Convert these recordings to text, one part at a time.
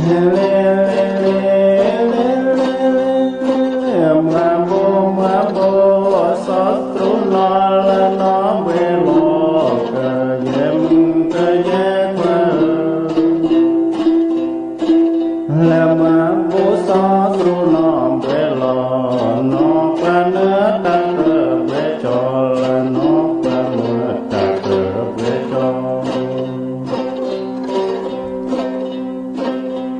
မၤဘိမၤဘိ စီၤတြူးနီၢ်လၢနီၢ်ဘှ့လီၤ ကယဲၢ်မုၣ်ကယဲၢ်ခွါဧၢ, လၢမၤဘိစီၤတြူးနီၢ်ဘှ့လီၤ နီၢ်ပှၤမၢတၢ်ကဘှဲကၠီ လၢနီၢ်ပှၤမၢတၢ်ကဘှဲကၠီ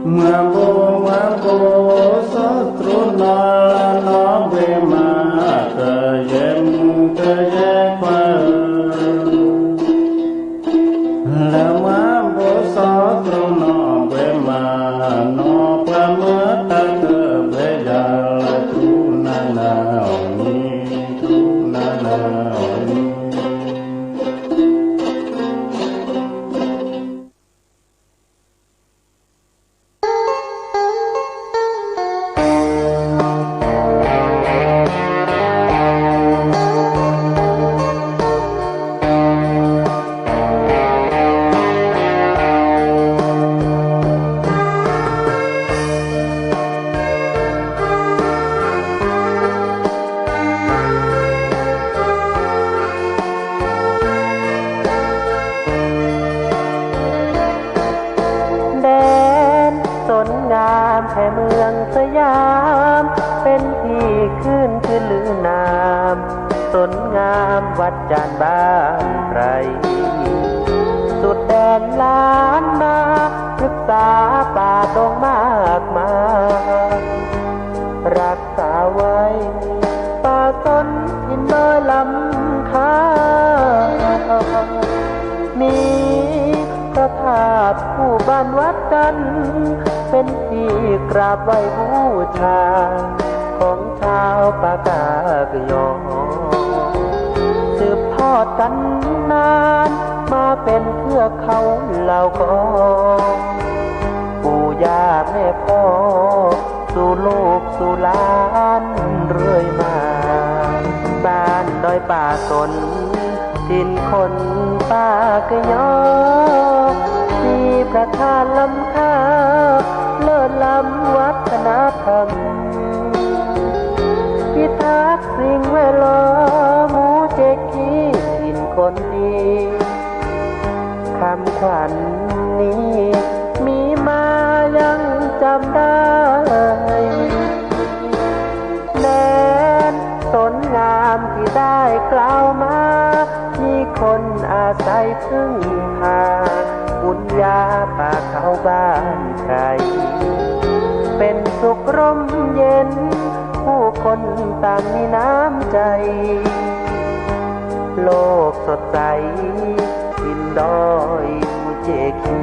မၤဘိမၤဘိ စီၤတြူးနီၢ်လၢနီၢ်ဘှ့မး ကယဲၢ်မုၣ်ကယဲၢ်ခွါဧၢ, လၢမၤဘိစီၤတြူးနီၢ်ဘှ့မး နီၢ်ပှၤမၢတၢ်ကဘှဲယၤ လၢတြူးနၤနၤအီၤန့ၣ် တြူးနၤနၤအီၤန့ၣ် แดนสนงามแห่งเมืองสยาม เป็นที่ขึ้นชื่อลือนาม สนงามวัดจานบ้านไพร สุดแดนล้านนา พฤกษาป่าดงมากมาย รักษาไว้ ป่าสนถิ่นดอยลำคา มีพระธาตุคู่บ้านวัดจันทร์ เป็นที่กราบไหว้บูชา ของชาวปากากยอ สืบทอดกันนาน มาเป็นเทือกเขาเหล่ากอ ปู่ย่าแม่พ่อ สู่ลูกสู่หลานเรื่อยมา บ้านดอยป่าสน ถิ่นคนปากยอ มีพระธาตุล้ำค่า เลิศล้ำวัฒนธรรม พิทักษ์สิ่งแวดล้อม หมู่เจ๊กขี้ถิ่นคนดี คำขวัญนี้มีมายังจำได้ แดนสนงามที่ได้กล่าวมา มีคนอาศัยพึ่งพา บุญญาป่าเขาบ้านใคร เป็นสุขร่มเย็น ผู้คนต่างมีน้ำใจ โลกสดใส ถิ่นดอยภูเจกขี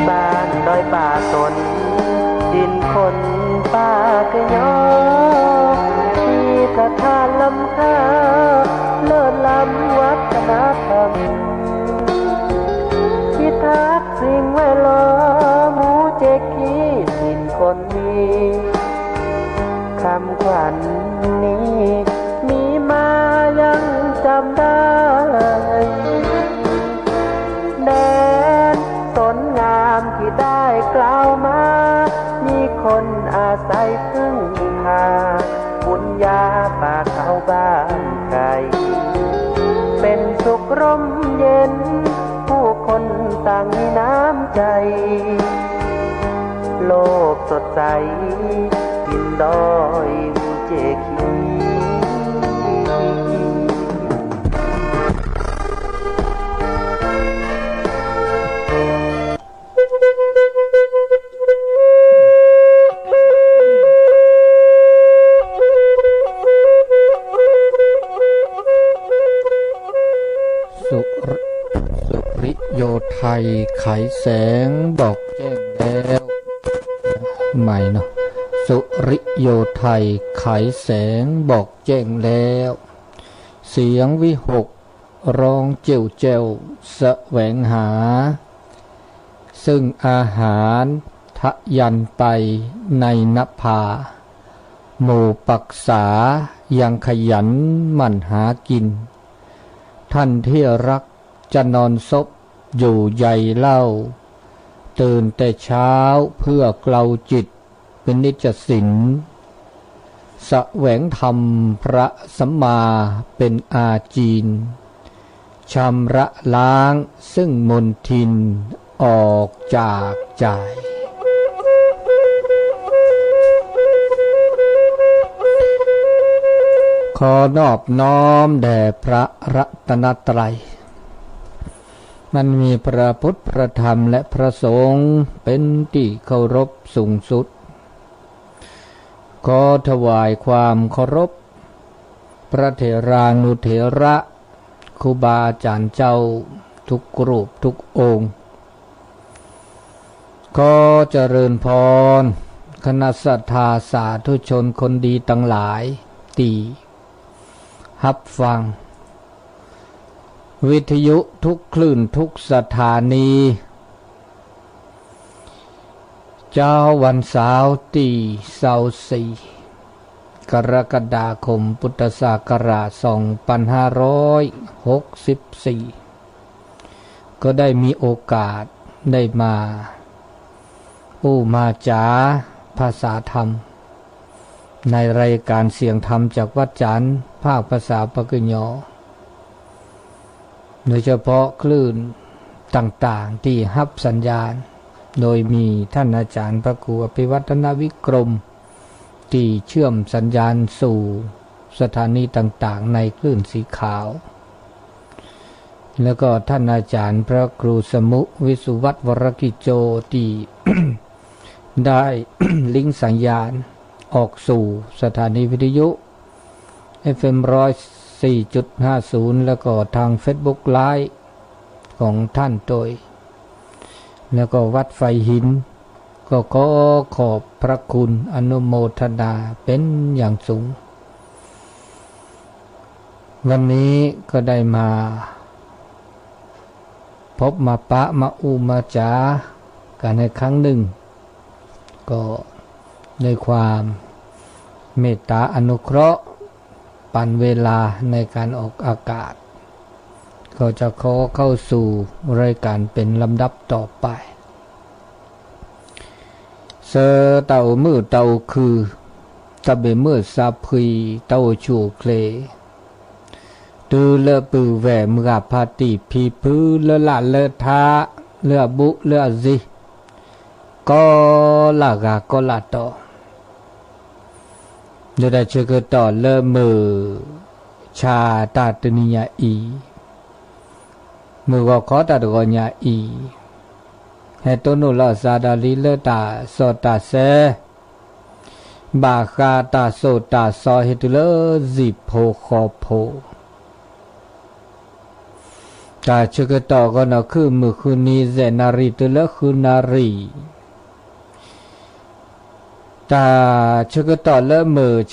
บ้านดอยป่าสน ถิ่นคนปากยอ มีพระธาตุล้ำค่า เลิศล้ำวัฒนธรรม พิทักษ์สิ่งแวดล้อม หมู่เจ๊กขี้ถิ่นคนดี คำขวัญนี้มีมายังจำได้ แดนสนงามที่ได้กล่าวมา มีคนอาศัยพึ่งพา บุญญาป่าเขาบ้านใคร เป็นสุขร่มเย็น ผู้คนต่างมีน้ำใจ โลกสดใส ถิ่นดอยภูเจกขี สุริ สุริโยไทย ไขแสง บอกแจ้งแล้ว ใหม่เนาะ สุริโยไทย ไขแสง บอกแจ้งแล้ว สุริโยไทยไขแสงบอกแจ้งแล้ว เสียงวิหกร้องเจ้วแจ้วแสวงหา ซึ่งอาหารทะยันไปในนภา หมู่ปรักษายังขยันหมั่นหากิน ท่านที่รักจะนอนซบอยู่ใยเล่า ตื่นแต่เช้าเพื่อเกลาจิตเป็นนิจสิน แสวงธรรมพระสัมมาเป็นอาจีน ชำระล้างซึ่งมลทินออกจากใจ ขอนอบน้อมแด่พระรัตนตรัย มันมีพระพุทธ พระธรรม และพระสงฆ์เป็นที่เคารพสูงสุด ขอถวายความเคารพ พระเถรานุเถระ ครูบาอาจารย์เจ้า ทุกรูปทุกองค์ ขอเจริญพร คณะศรัทธาสาธุชนคนดีทั้งหลาย ที่ ฮับฟัง วิทยุทุกคลื่นทุกสถานี เช้าวันเสาร์ที่ซาวสี่ กรกฎาคม พุทธศักราชสองพันห้าร้อยหกสิบสี่ ก็ได้มีโอกาสได้มาอู้มาจ๋าภาษาธรรม ในรายการเสียงธรรมจากวัดจันทร์ ภาคภาษาปากกยอ โดยเฉพาะคลื่นต่างๆที่ฮับสัญญาณ โดยมีท่านอาจารย์พระครูอภิวัฒนวิกรม ที่เชื่อมสัญญาณสู่สถานีต่างๆในคลื่นสีขาว แล้วก็ท่านอาจารย์พระครูสมุวิสุวัฒน์วรกิจโจ ที่ ได้ ลิงก์สัญญาณออกสู่สถานีวิทยุ เอฟเอ็ม ร้อยสี่จุดห้าศูนย์ แล้วก็ทางเฟซบุ๊กไลฟ์ของท่านโดย แล้วก็วัดไฟหิน ก็ขอขอบพระคุณอนุโมทนาเป็นอย่างสูง วันนี้ก็ได้มา พบมาปะมาอู้มาจ๋ากันในครั้งหนึ่ง ก็ด้วยความเมตตาอนุเคราะห์ ปันเวลาในการออกอากาศ ก็จะขอเข้าสู่รายการเป็นลำดับต่อไป ဆၢတၢ်အိၣ်မုာ်တၢ်အိၣ်ခုၣ် တၢ်ဘၣ်မုာ်စၢ်ဖှံ တၢ်အိၣ်ဆူၣ်အိၣ်ချ့ တုၤလၢပုၢ်ဝဲၢ်မုၢ်ဂၤဖါတံၢ်ဖံဖု လၢလၢ်လၢထါ လၢအဘူးလၢအစ့ ကိးလၢ်ဂၤကိးလၢ်တီၤ ဒီးတၢ်ဆၢကတီၢ်လၢမုၢ်ဆါတၢ်တနံၤညါအံၤ မုၢ်ဂီၤခီတၢ်တဂီၤညါအံၤ ဟဲတိၢ်နီၣ်လီၤစၢ်ဒီးလံလၢတၢ်စီတၢ်ဆှံ ဘၣ်ဃးတၢ်စိၣ်တၢ်စီဟဲတုၤလၢစံၣ်ဖိဃီဖိ တၢ်ဆၢကတီၢ်အဂီၢ်န့ၣ် ခုၣ်မုၢ်ဃုနံၤ ယဲၢ်နၣ်ရံၣ်တုၤလၢဃုနၣ်ရံၣ် တၢ်ဆၢကတီၢ်လၢမုၢ်ဆါ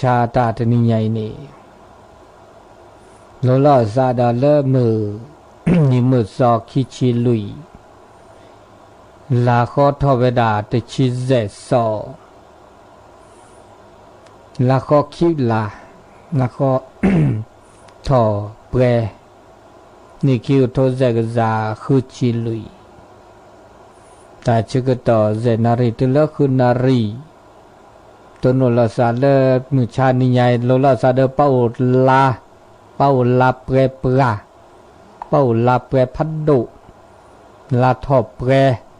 တၢ်တနံၤညါအံၤန့ၣ် လိၤလီၤစၢ်ဒီးလၢမုၢ်နံၤမုၢ်သီခံဆံလွံၢ် လါဃီထီၣ်ဝဲဒၣ်တဆံယဲၢ်သီ လါဃီခံလါ လါဃီထီၣ်ပှဲၤ နံၣ်ခံကထိယဲၢ်ကယၤဃုဆံလွံၢ် တၢ်ဆၢကတီၢ်ယဲၢ်နၣ်ရံၣ်တုၤလၢဃုနၣ်ရံၣ် တိၢ်နီၣ်လီၤစၢ်လၢမုၢ်ဆါနံၤညါအံၤ လိၤလီၤစၢ်ဒီးပအိၣ်လါ ပအိၣ်လါပှဲၤပှၢ် ပအိၣ်လါပှဲၤဖးဒိၣ် လါထီၣ်ပှဲၤ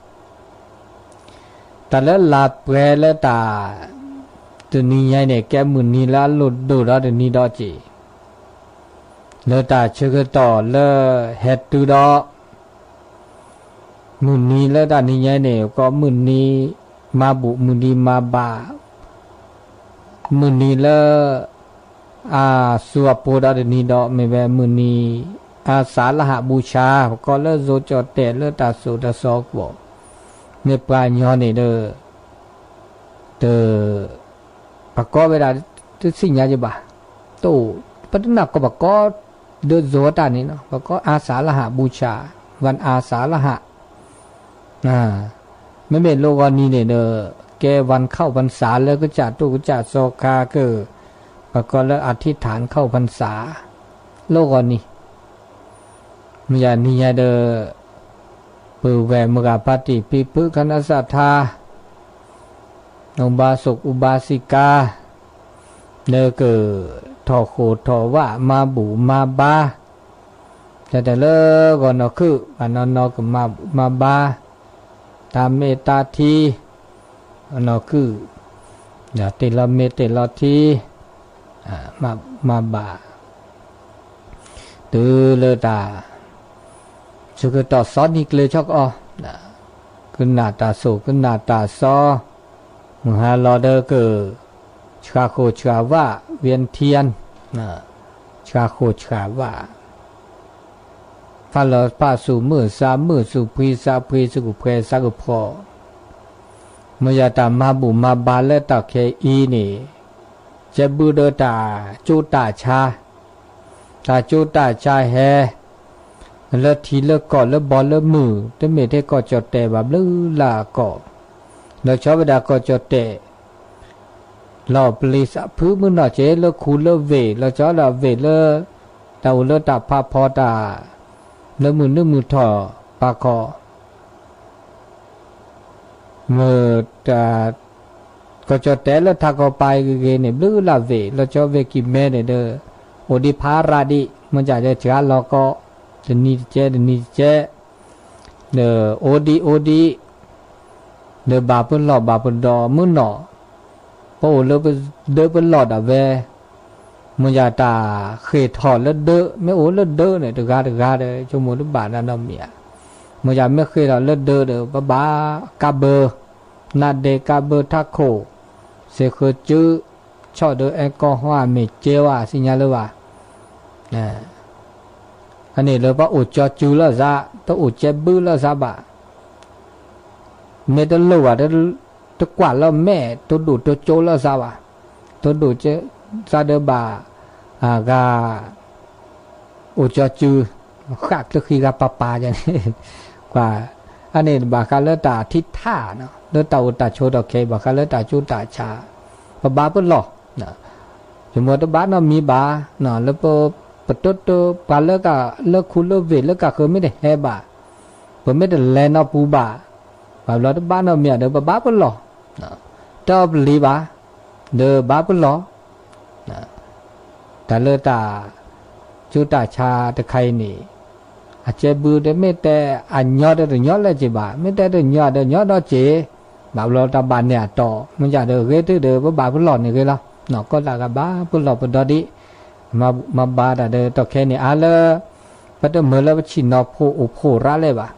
တၢ်လၢလါပှဲၤလၢတၢ် တနံၤညါအံၤန့ၣ် ကဲမုၢ်နံၤလၢအလိၣ်ဒိၣ်ဒီးတနံၤဒီးက့ၤ လၢတၢ်ဆၢကတီၢ်လၢဟဲတုၤဒီး မုၢ်နံၤလၢတၢ်နံၤညါအံၤန့ၣ် ကီးမုၢ်နံၤမၤဘူၣ် မုၢ်နံၤမၤဘၣ် မုၢ်နံၤလၢ အစူၤအပူၤဒီးတနံၤဒီး မ့ၢ်ဝဲမုၢ်နံၤ အစးလၢဟးဘူၣ်ဆါ ပကိးလၢယိၤကၠီၣ်တဲာ်လၢတၢ်စိၣ်တၢ်စီအဂီၢ် မ့ၢ်ပှၤကညီန့ၣ်ဒီး တ ပှၤကိးဝဲဒၣ် တသ့ၣ်ညါယဘၣ်, တအိၣ်, ပတနၢ်ကီၢ်ပှၤကိး ဒ်သိးတၢ်န့ၣ်နီၤ, ပှၤကိး อาสาฬหบูชา, วันอาสาฬห မ့မ့ၢ်လၢဂီၤနံၤန့ၣ်ဒီး ကဲ วันเข้าพรรษา လၢကစၢ်တူၢ်ကစၢ်စီၤခါကၢၢ်, ပှၤကိးလၢ อธิษฐานเข้าพรรษา လၢဂီၤနံၤ, မ့ၢ်ယၤနံၤညါဒီး ပုၢ်ဝဲၢ်မုၢ်ဂၤဖါတံၢ်ဖံဖု คณะศรัทธา อุบาสกอุบาสิกา လၢကထီၣ်ဃိၣ်ထီၣ်ဝၣ် မၤဘူၣ်မၤဘါ, တၢ်တၢ်လၢဂီၤနီၢ်ခုၣ် ဘၣ်နီၢ်နီၢ်ကမၤဘူၣ်မၤဘါ, တၢ်မ့ၢ်တၢ်ထံ နီၢ်ခုၣ်, တ့ၢ်လီၤမ့ၢ်တ့ၢ်လီၤထံ, မၤဘၣ် တုၤလၢတၢ် ဆၢကတီၢ်စီနံၤကျၢၤဆီကအီၤ, ကနၣ်တၢ်ဆိၣ်ကနၣ်တၢ်စီ, မုၢ်ဟါလီၤဒီးက ဆှၤဃိၣ်ဆှၤဝၣ် เวียนเทียน, ဆှၤဃိၣ်ဆှၤဝၣ် ဖးလီၤဖးဆူၣ်မုၢ်သးမုၢ် ဆူၣ်ဖှံသးဖှံ ဆူၣ်ကဖှဲးသးကဖှီၣ်, မ့ၢ်ယၤတၢ်မၤဘူၣ်မၤဘါလၢတၢ်ခဲအံၤန့ၣ်, ကဲဘုဒီးတၢ်ကၠိတၢ်ဆါ, တၢ်ကၠိတၢ်ဆါဟဲ လၢထံလၢကီၢ်လၢဘီလၢမုၢ် တမ့ၢ်ထဲကီၢ်ကၠီၣ်တဲၣ်ဘၣ်ဘျုးလၢ်ကီၢ်, လီၤဆီဝဲဒၣ်ကီၢ်ကၠီၣ်တဲၣ် လီၤပျံၤသးဖုမုၢ်နီၢ်က့ လၢခူလၢဝ့ၢ် လီၤဆီဒီးဝ့ၢ်လၢ တၢ်အိၣ်လၢတၢ်ဖးဖီတၢ် လၢမုၢ်နုာ်မုၢ်ထီၣ်ပာ်ခီၣ် မ့ၢ်တၢ် ကီၢ်ကၠီၣ်တဲၣ်လၢထးကီၢ်ပၤဂ့ၤဂ့ၤန့ၣ် ဘျုးလၢ်ဝ့ၢ် လီၤဆီဝ့ၢ်ကံၢ်မဲန့ၣ်ဒီး အိၣ်ဒံးဖးရၤဒံး မ့ၢ်ဒ်ဒီးစှၤလီၤကီး တနံၤတကဲ တနံၤတကဲ ဒီးအိၣ်ဒံးအိၣ်ဒံး ဒီးဘၣ်ပလီၢ်ဘၣ်ပဒီးမုၢ်နီၢ် ပအိၣ်လၢပဒၢပလီၢ်ဒၣ်ဝဲ မ့ၢ်ယၤတၢ်ဃ့ၢ်ထီၣ်လၢဒၢ မ့ၢ်အိၣ်လၢဒၢန့ၣ် တဂၤတဂၤဒီး ဆိကမိၣ်တဘၣ်နီတမံၤဧါ. မ့ၢ်ယၤမ့ၢ်ဃ့ၢ်ထီၣ်လၢဒၢဒီး ပဘၣ်ကးဘၢ နါဒ့ကးဘၢထးခိၣ် စ့ဃၢစု ဆီၣ်ဒီးအဲကီၢ်ဟီၣ်မ့ၢ်ကဲဝဲ သ့ၣ်ညါလၢၤဘၣ်. အန့ၣ်လၢပအိၣ်ကၠီစုလၢသး တအိၣ်ကဲဘုလၢသးဘၣ်. မ့ၢ်တလိၣ်ဘၣ် တကွၢ်လၢမဲာ် တဒိၣ်တကၠိလၢသးဘၣ်. တဒိၣ်သးဒီးဘၣ် အဂၤ အိၣ်ကၠီစု ဃၣ်ချၢဃံဂၤပၤပၤန့ၣ် ကွၢ် အန့ၣ်ဘၣ်ဃးလၢတၢ်ထံထၣ် လၢတၢ်အိၣ်တၢ်ဆိးထီၣ်ခဲအံၤ ဘၣ်ဃးလၢတၢ်ကၠိတၢ်ဆါ ပဘၣ်ပလီၢ် ယမိၢ်တဘၣ်နီတမံၤဘၣ် လၢပ ပတိတိ ပှၤလၢက လၢခူလၢဝ့ၢ်လၢကဃၢၤမ့ၢ်တဟဲဘၣ် ပမ့ၢ်တလဲၤနီၢ်ပူၤဘၣ် ဘၣ်ဘျီတဘၣ်နီတမံၤဒီး ပဘၣ်ပလီၢ် တအီပလံၤဘၣ် ဒီးဘၣ်ပလီၢ် တၢ်လၢတၢ် ကၠိတၢ်ဆါတခါအံၤန့ၣ် အကဲဘုဒီးမ့ၢ်တဲအညီဒီးတညီလၢၤက့ၤဘၣ် မ့ၢ်တဲတညီဒီးညီဒီးက့ၤ ဘၣ်ဘျီတၢ်ဘၣ်န့ၢ်အတီၤ မ့ၢ်ယၤဒီးဂ့ၤတုၤဒီးပဘၣ်ပလီၢ်န့ၣ်ဂ့ၤလီၤ ကိးလၢ်ဂၤဘၣ်ပလီၢ်ပဒီဒံး မၤဘါတၢ်ဒီးတီၢ်ခဲန့ၣ် အါလၢ ပတမၢလၢပဆံၣ်နီၤဖိအိၣ်ဖိရၣ်လဲၣ်ဘၣ်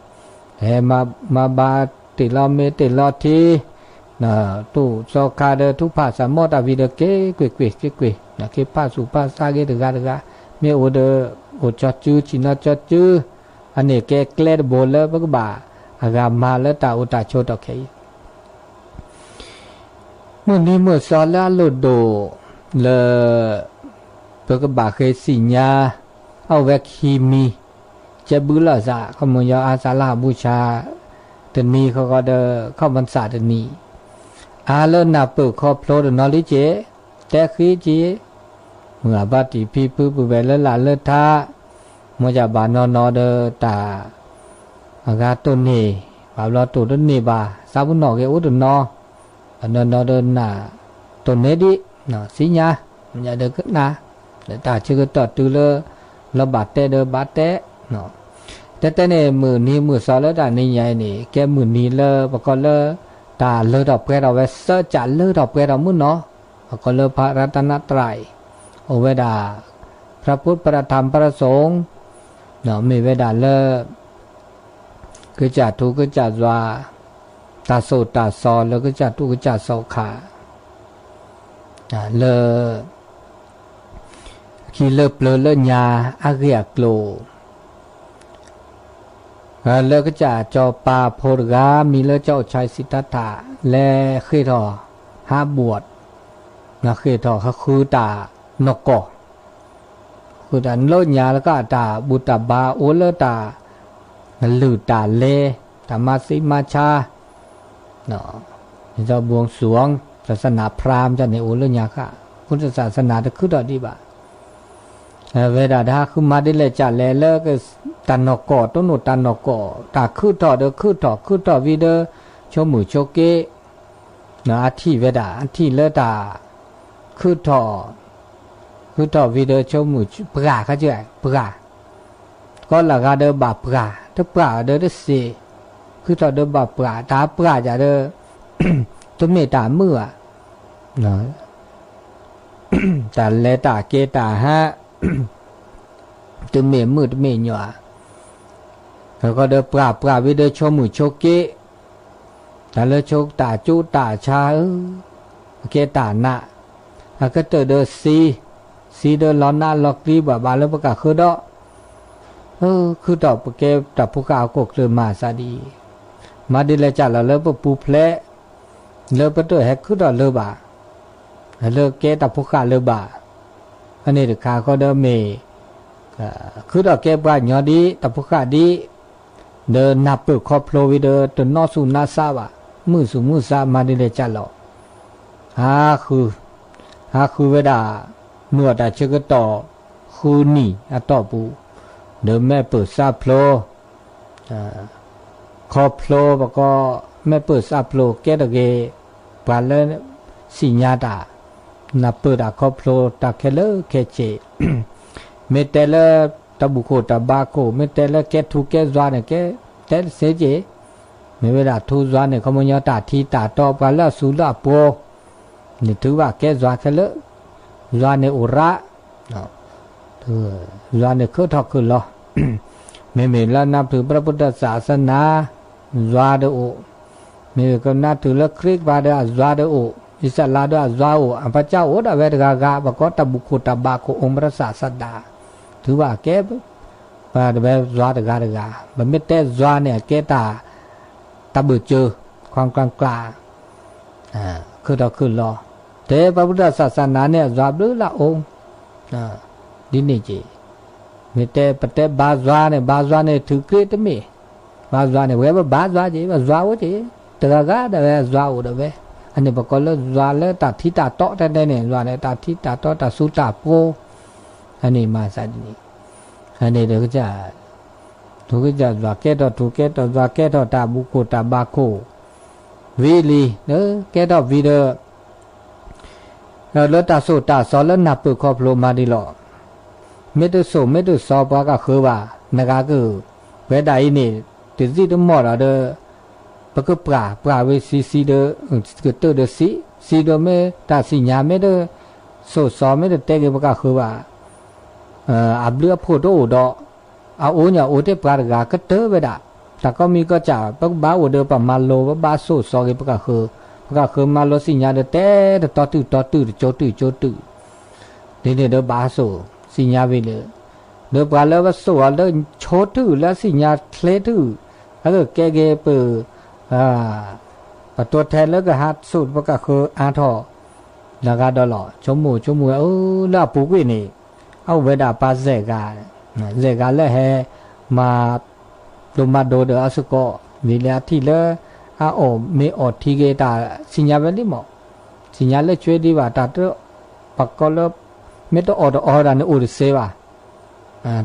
ဟဲမၤဘါတ့ၢ်လီၤမ့ၢ်တ့ၢ်လီၤထံ တူၢ်စီၤခါဒီးထူဖၣ်စၢ်မီၣ်တၢ်ဝံၤဒီးက့ၤကွ့ၢ်ကွ့ၢ်ကွ့ၢ် က့ၤဖးဆူၣ်ဖးဆါက့ၤတဂၤတဂၤ မ့ၢ်အိၣ်ဒီး အိၣ်ကၠီစု ဆံၣ်နီၤကၠီစု အန့ၣ်ကဲကျဲတဘိလၢပကဘၣ် အဂၤမၤလၢတၢ်အိၣ်တၢ်ဆိးထီၣ်ခဲအံၤ မုၢ်နံၤမုၢ်သီလၢအလိၣ်ဒိၣ် လၢ ပကဘၣ်ဃ့စံၣ်ညါ အအိၣ်ဝဲခံမံၤ ကဲဘုလီၤသး ခီမီယီၤ อาสาฬหบูชา တနံၤဃီဃီဒီး เข้าพรรษา တနံၤ အါလၢနၢ်ပၢၢ်ခီဖျိတနီၤလံက့ၤ တဲဃံက့ၤ မုၢ်ဂၤဘါတံၢ်ဖံဖုပုၢ်ဝဲၢ်လၢလာ်လၢထါ မ့ၢ်ယၤဘၣ်နီၢ်နီၢ်ဒီးတၢ် အဂၤတိၢ်န့ၢ် ဘၣ်ဘျီတိၢ်တန့ၢ်ဘၣ် သးပနီၣ်ဂ့ၤအိၣ်တနီၤ ဘၣ်နီၢ်နီၢ်ဒီးနၢ်တိၢ်န့ၢ်ဒံး သ့ၣ်ညါ မ့ၢ်ယၤဒီးကနၣ် ဒီးတၢ်ဆၢကတီၢ်တုၤလၢ လီၤဘၣ်တဲဒီးဘၣ်တဲ တဲတဲန့ၣ် မုၢ်နံၤမုၢ်သီလၢတၢ်နံၤညါအံၤန့ၣ် ကဲမုၢ်နံၤလၢပကိးလၢ တၢ်လၢထီၣ်ပှဲၤထီၣ်ဝဲ စၢကၠၣ်လၢထီၣ်ပှဲၤထီၣ်မုၢ်နီၤ ပကိးလၢ พระรัตนตรัย အိၣ်ဝဲဒၣ် พระพุทธ พระธรรม พระสงฆ์ မ့ၢ်ဝဲဒၣ်လၢ ကစၢ်ထူကစၢ်ယွၤ တၢ်သိၣ်တၢ်သီလၢကစၢ်ထူကစၢ်စီၤခါ လၢ ခံလၢပျၢၤလၢညါအဂ့ၢ်အကျိၤ လၢကစၢ်စီၤပၤဖိတဂၤ မံၤလၢစီၤအိၣ်ဆါစံးထါထၣ် လဲၤဃ့ၢ်ထီၣ် ဟးဘှီး ဃ့ၢ်ထီၣ်ဃုတၢ်နီၢ်ကီၢ်, ဃုတၢ်လၢညါလၢကတၢ်ဘူၣ်တၢ်ဘါအိၣ်လၢတၢ် လုၢ်တၢ်လဲၤ တၢ်မၤသံမၤဆါ ဘဝ်စူၣ် ศาสนาพราหมณ์န့ၣ် အိၣ်လၢညါဃၣ်, ပုၢ်သၣ်သးစနၤတခုထီၣ်ဒံးဘၣ်. ဝဲဒၣ်တၢ်ဟးဃုမၤဒ်လဲၣ်ကလဲၣ်လၢ တၢ်နီၢ်ကီၢ် တိၢ်နီၣ်တၢ်နီၢ်ကီၢ် တၢ်ခုထီၣ်ဒီးခုထီၣ် ခုထီၣ်ဝံၤဒီး ဆိကမိၣ်ဆိက့ အထံၣ်ဝဲဒၣ် အထံၣ်လၢတၢ် ခုထီၣ် ခုထီၣ်ဝံၤဒီးဆိကမိၣ်ပှၢ်ခါဆူ ပှၢ် ကီလၢဂၤဒီးဘၣ်ပှၢ် တပှၢ်ဒီးတစ့ၢ်, ခုထီၣ်ဒီးဘၣ်ပှၢ် တၢ်ပှၢ်ယၤဒီး တမ့ၢ်တၢ်မုာ်ဘၣ်, တၢ်လဲၤတၢ်က့ၤတၢ်ဟး တမ့ၢ်မုာ်တမ့ၢ်ညီၣ်ဧါ, ဃီဒီးပှၢ်ပှၢ်ဝံၤဒီးဆိကမိၣ်ဆိက့ တၢ်လၢဆိတၢ်ကၠိတၢ်ဆါဧၢ, အကဲတၢ်နး, အကတၢၢ်ဒီးစံ, စံဒီးလီၤနးလီၤကျံဘၣ်ဘၣ်လၢပကဃၢဒီး, ခုထီၣ်ပကဲတၢ်ဖိဃၢ်အခိၣ်ကျၢၢ်မၤစၢ်ဒ်အံၤ, မၤဒ်လဲၣ်ကလဲၣ်လီၤလၢပပူၤဖျဲး, လၢပတဟဲခုထီၣ်လၢၤဘၣ်, လၢကဲတၢ်ဖိဃၢ်လၢၤဘၣ်, အန့ၣ်တခါဃီဒီးမ့ၢ် ခုထီၣ်ကဲပှၤညီဒံး တၢ်ဖိဃၢ်ဒံး, ဒီးနၢ်ပၢၢ်ခီဖျိဝံၤဒီး တနီၣ်ဆူၣ်နီၣ်ဆါဘၣ်, မုာ်ဆူၣ်မုာ်ဆါမၤဒ်လဲၣ်ကလဲၣ်လီၤ, ဟးဃု, ဟးဃုဝဲဒၣ်, မုာ်အီၣ်တၢ်ဆၢကတီၢ်, ဃုနံၣ်အတီၢ်ပူၤ, ဒီးမ့ၢ်ပၢၢ်စးဖျိ ခီဖျိပကီး, မ့ၢ်ပၢၢ်စးဖျိကဲထီၣ်က့ၤ ပှၤလၢ သ့ၣ်ညါတၢ်, နၢ်ပၢၢ်တၢ်ခီဖျိတၢ်ခဲလၢာ်ခဲဆ့, မ့ၢ်တဲလၢ တၢ်ဘူၣ်ခိၣ်တၢ်ဘါခိၣ် မ့ၢ်တဲလၢကဲထူကဲယွၤန့ၣ် ကဲတဲတသ့က့ၤ, မ့ၢ်ဝဲဒၣ်ထူယွၤန့ၣ် ခီပညီတၢ်ထံတၢ်တီ ပှၤလၢအစူၤလၢအပှီၤ န့ၣ်ထုကဖၣ်ကဲယွၤခဲလၢာ်, ယွၤန့ၣ်အိၣ်ရၣ် ယွၤန့ၣ်ခုထီၣ်ခုလီၤ, မ့မ့ၢ်လၢနၢ်ပၢၢ် พระพุทธศาสนา ယွၤဒီးအိၣ်, မ့မ့ၢ်ကနၢ်ပၢၢ်လၢခရံာ်ကပၤဒီးအယွၤဒီးအိၣ်, အံၣ်စရ့လးဒီးအယွၤအိၣ်, အပၢ်ကစၢ်အိၣ်ဒၣ်ဝဲတဂၤဂၤ, ပကိးတၢ်ဘူၣ်ခိၣ်တၢ်ဘါခိၣ် องค์พระศาสดา ထုကဖၣ်ကဲ ပှၤတဝဲယွၤတဂၤတဂၤ, ပမ့ၢ်တဲယွၤန့ၣ် အကဲတၢ် တၢ်ဘၢၣ်စၢၤ ခွါကျါကျါ ခုထီၣ်ခုလီၤ, တဲ พระพุทธศาสนา န့ၣ် အယွၤဘျုးလၢအအိၣ်, ဒ်န့ၣ်က့ၤ, မ့ၢ်တဲပတဲဘါယွၤန့ၣ် ဘါယွၤန့ၣ် ထုးက့တမ့ၢ်, ဘါယွၤန့ၣ် ပဝဲပဘါယွၤက့ၤ ပယွၤအိၣ်က့ၤ, တဂၤဂၤဒၣ်ဝဲယွၤအိၣ်ဒၣ်ဝဲ, အန့ၣ်ပကိးလၢယွၤလၢတၢ်ထံတၢ်တီတဲတဲန့ၣ် ယွၤန့ၣ် တၢ်ထံတၢ်တီတၢ်စူၤတၢ်ပှီၤ, အန့ၣ်မၤသးဒ်န့ၣ်, အန့ၣ်ဒီး ထုကစၢ်ယွၤကဲထီၣ်ထူးကဲထီၣ်ယွၤကဲထီၣ်တၢ်ဘူၣ်ခိၣ်တၢ်ဘါခိၣ်, ဝံၤလံ, ကဲထီၣ်ဝံၤဒီး လၢတၢ်သိၣ်တၢ်သီလၢနၢ်ပၢၢ်ခီဖျိမၤဒ်လီၤ, မ့ၢ်တသိၣ်မ့ၢ်တသီပှၤကဃၢၤဘၣ်, နဂၤက, ပဝဲဒၣ်အံၤန့ၣ်, တသံၣ်တမီၢ်ဒီး, ပကပှၢ်ပှၢ်ဝံၤစံစံဒီး, ကတၢၢ်ဒီးစံ, စံဒီးမ့ၢ်တၢ်သ့ၣ်ညါမ့ၢ်တ, သိၣ်သီမ့ၢ်တတဲက့ၤပှၤကဃၢၤဘၣ်, အဘျုးအဖှိၣ်တအိၣ်ဒီး, အအိၣ်ညါအိၣ်တ့ၢ်ပှၤတဂၤကတၢၢ်ဝဲဒၣ်, တၢ်ကိးမံၤကိးစၢ် ပကဘၣ်အိၣ်ဒီးပမၤလိ ပဘၣ်သိၣ်သီက့ၤပှၤကဃၢၤ, ပှၤကဃၢၤမၤလိသ့ၣ်ညါဒီးတဲတတီတုၤတီတုၤတကၠိတုၤကၠိတုၤ, ဒ်န့ၣ်ဒီးဘၣ်သိၣ်သ့ၣ်ညါဝံၤလၢ, ဒီးပှၤလၢပသိၣ်အီၤလၢဆိတုၤလၢသ့ၣ်ညါချ့တုၤ, အကကဲက့ၤပ, ပတိထဲလၢကဟးသိၣ်ပှၤကဃၢၤအါထီၣ်, နဂၤဒီးလီၤ ဆိကမိၣ်ဆိကမိၣ်ဝဲအၢ လၢအပူၤကွံာ်န့ၣ်, အအိၣ်ဝဲဒၣ်ပှၤယဲၢ်ဂၤ, ယဲၢ်ဂၤလၢဟဲ, မၤ, ဒိၣ်မၤဒိၣ်ဒီးအစ့ၢ်ကီး, ဝံၤလၢအထံၣ်လၢ, အအီၣ်မ့ၤအီထံက့ၤတၢ်သ့ၣ်ညါဝဲလံမး, သ့ၣ်ညါလၢဆွဲဒံးဘၣ် တၢ်တ, ပှၤကိးလၢ, မ့ၢ်တအီၣ်တအီတၢ်န့ၣ်အိၣ်တသ့ဘၣ်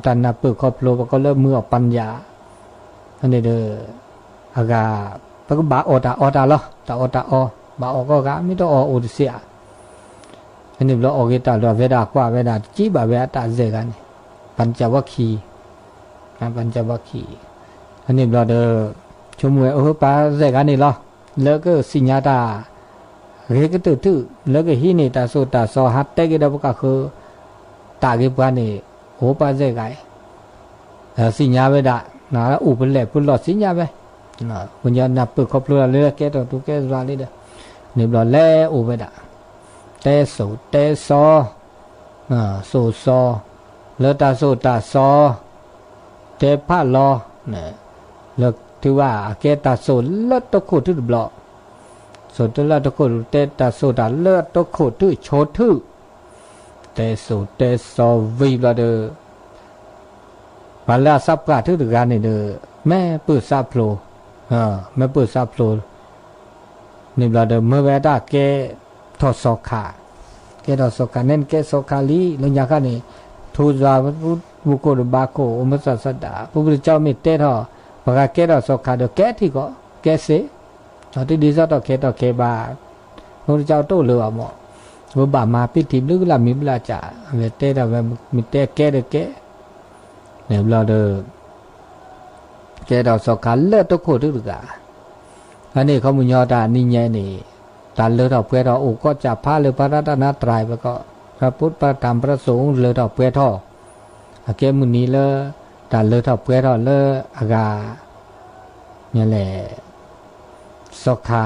တၢ်နၢ်ပၢၢ်ခီဖျိ ပကိးလၢမုာ်အီၣ်ပၢၢ်ယၤ, န့ၣ်ဒီး, အဂၤ, ပကဘၣ်အီၣ်တၢ်အီတၢ်လီၤ တၢ်အီၣ်တၢ်အီ, ဘၣ်အီၣ်ကိးဂၤ မ့ၢ်တအီၣ်အိၣ်တသ့ဧါ, န့ၣ်ဘျီအီၣ်ဂ့ၤတၢ်လီၤ အဝဲဒၣ်ကွၢ်ဝဲဒၣ်တကံဘၣ်ဝဲအတၢ်ယဲၢ်ဂၤန့ၣ်, ပှၤနကဝီခံ ပှၤနကဝီခံ, န့ၣ်ဘျီဒီး, ဆိကမိၣ်ဝဲအဟၢပှၤယဲၢ်ဂၤန့ၣ်လီၤ, လၢကသ့ၣ်ညါတၢ်, ဂ့ၤကတၢၢ်ထူၣ် လၢကဟံးန့ၢ်တၢ်သိၣ်တၢ်သီဟးတဲက့ၤဒီးပှၤကဃၢၤ, တၢ်ဂ့ၤပှၤန့ၣ်, အိၣ်ပှၤယဲၢ်ဂၤအံၤ သ့ၣ်ညါဝဲဒၣ်, အိၣ်ပလဲၣ်ပလီၢ်သ့ၣ်ညါဝဲ, ပှၤကညီနၢ်ပၢၢ်ခီဖျိလၢကဲထီၣ်ထူကဲယွၤလံဒီး, န့ၣ်ဘျီလဲၤအိၣ်ဝဲဒၣ်, တဲသိၣ်တဲသီ, သိၣ်သီ, လၢတၢ်သိၣ်တၢ်သီ, တဲဖးလီၤ, လၢထုကဖၣ်အကဲတၢ်သိၣ်လၢတခိၣ်ထူၣ်တဘျီ စိာ်တၢ်လၢတခိၣ် တဲတၢ်စိာ်တၢ်လၢတခိၣ်ထုးဆိထုး, တဲစိာ်တဲစီၤဝံၤဘျီဒီး ပှၤလၢအသးပှၢ်ထုတဂၤန့ၣ်ဒီး မ့ၢ်ပၢၢ်စးဖျိ, မ့ၢ်ပၢၢ်စးဖျိ န့ၣ်ဘျီဒီး မၢဝဲတၢ်ကဲထီၣ်စီၤခး, ကဲထီၣ်စီၤခး နဲနကဲစီၤခးလံ လၢညါခါန့ၣ်, ထူယွၤ မူခိၣ်တဘးခိၣ် အိၣ်မူသးစဒၣ် ပပုၢ်တကၠီမ့ၢ်တဲထီၣ် ပှၤဂၤကဲထီၣ်စီၤခးဒီး ကဲထံၣ်ကီး ကဲစ့ၢ်, ဒီးတဒ်သိးထီၣ်ခဲထီၣ်ခဲဘၣ်, ပပုၢ်တကၠီတအိၣ်လၢၤဘၣ်မး, ဝဲဘၣ်မၤပံထံၣ်ဘျုးကလၢ်မံၤဘျၢ်ကၠး, အဝဲတဲဒီးဝဲ မ့ၢ်တဲကဲဒီးကဲ, န့ၣ်ဘျီဒီး ကဲထီၣ်စီၤခးလၢတခိၣ်ထုတဂၤ, အန့ၣ်ခီပညီတၢ်နံၤညါန့ၣ်, တၢ်လၢထီၣ်ပှဲၤထီၣ်အိၣ်ကီးကၠးဖးလၢ ပှၤရတနတြၤ ပကီး พระพุทธพระธรรมพระสงฆ์ လၢထီၣ်ပှဲၤထီၣ်, အကဲမုၢ်နံၤလၢ တၢ်လၢထီၣ်ပှဲၤထီၣ်လၢအဂၤ လဲၣ် စီၤခါ,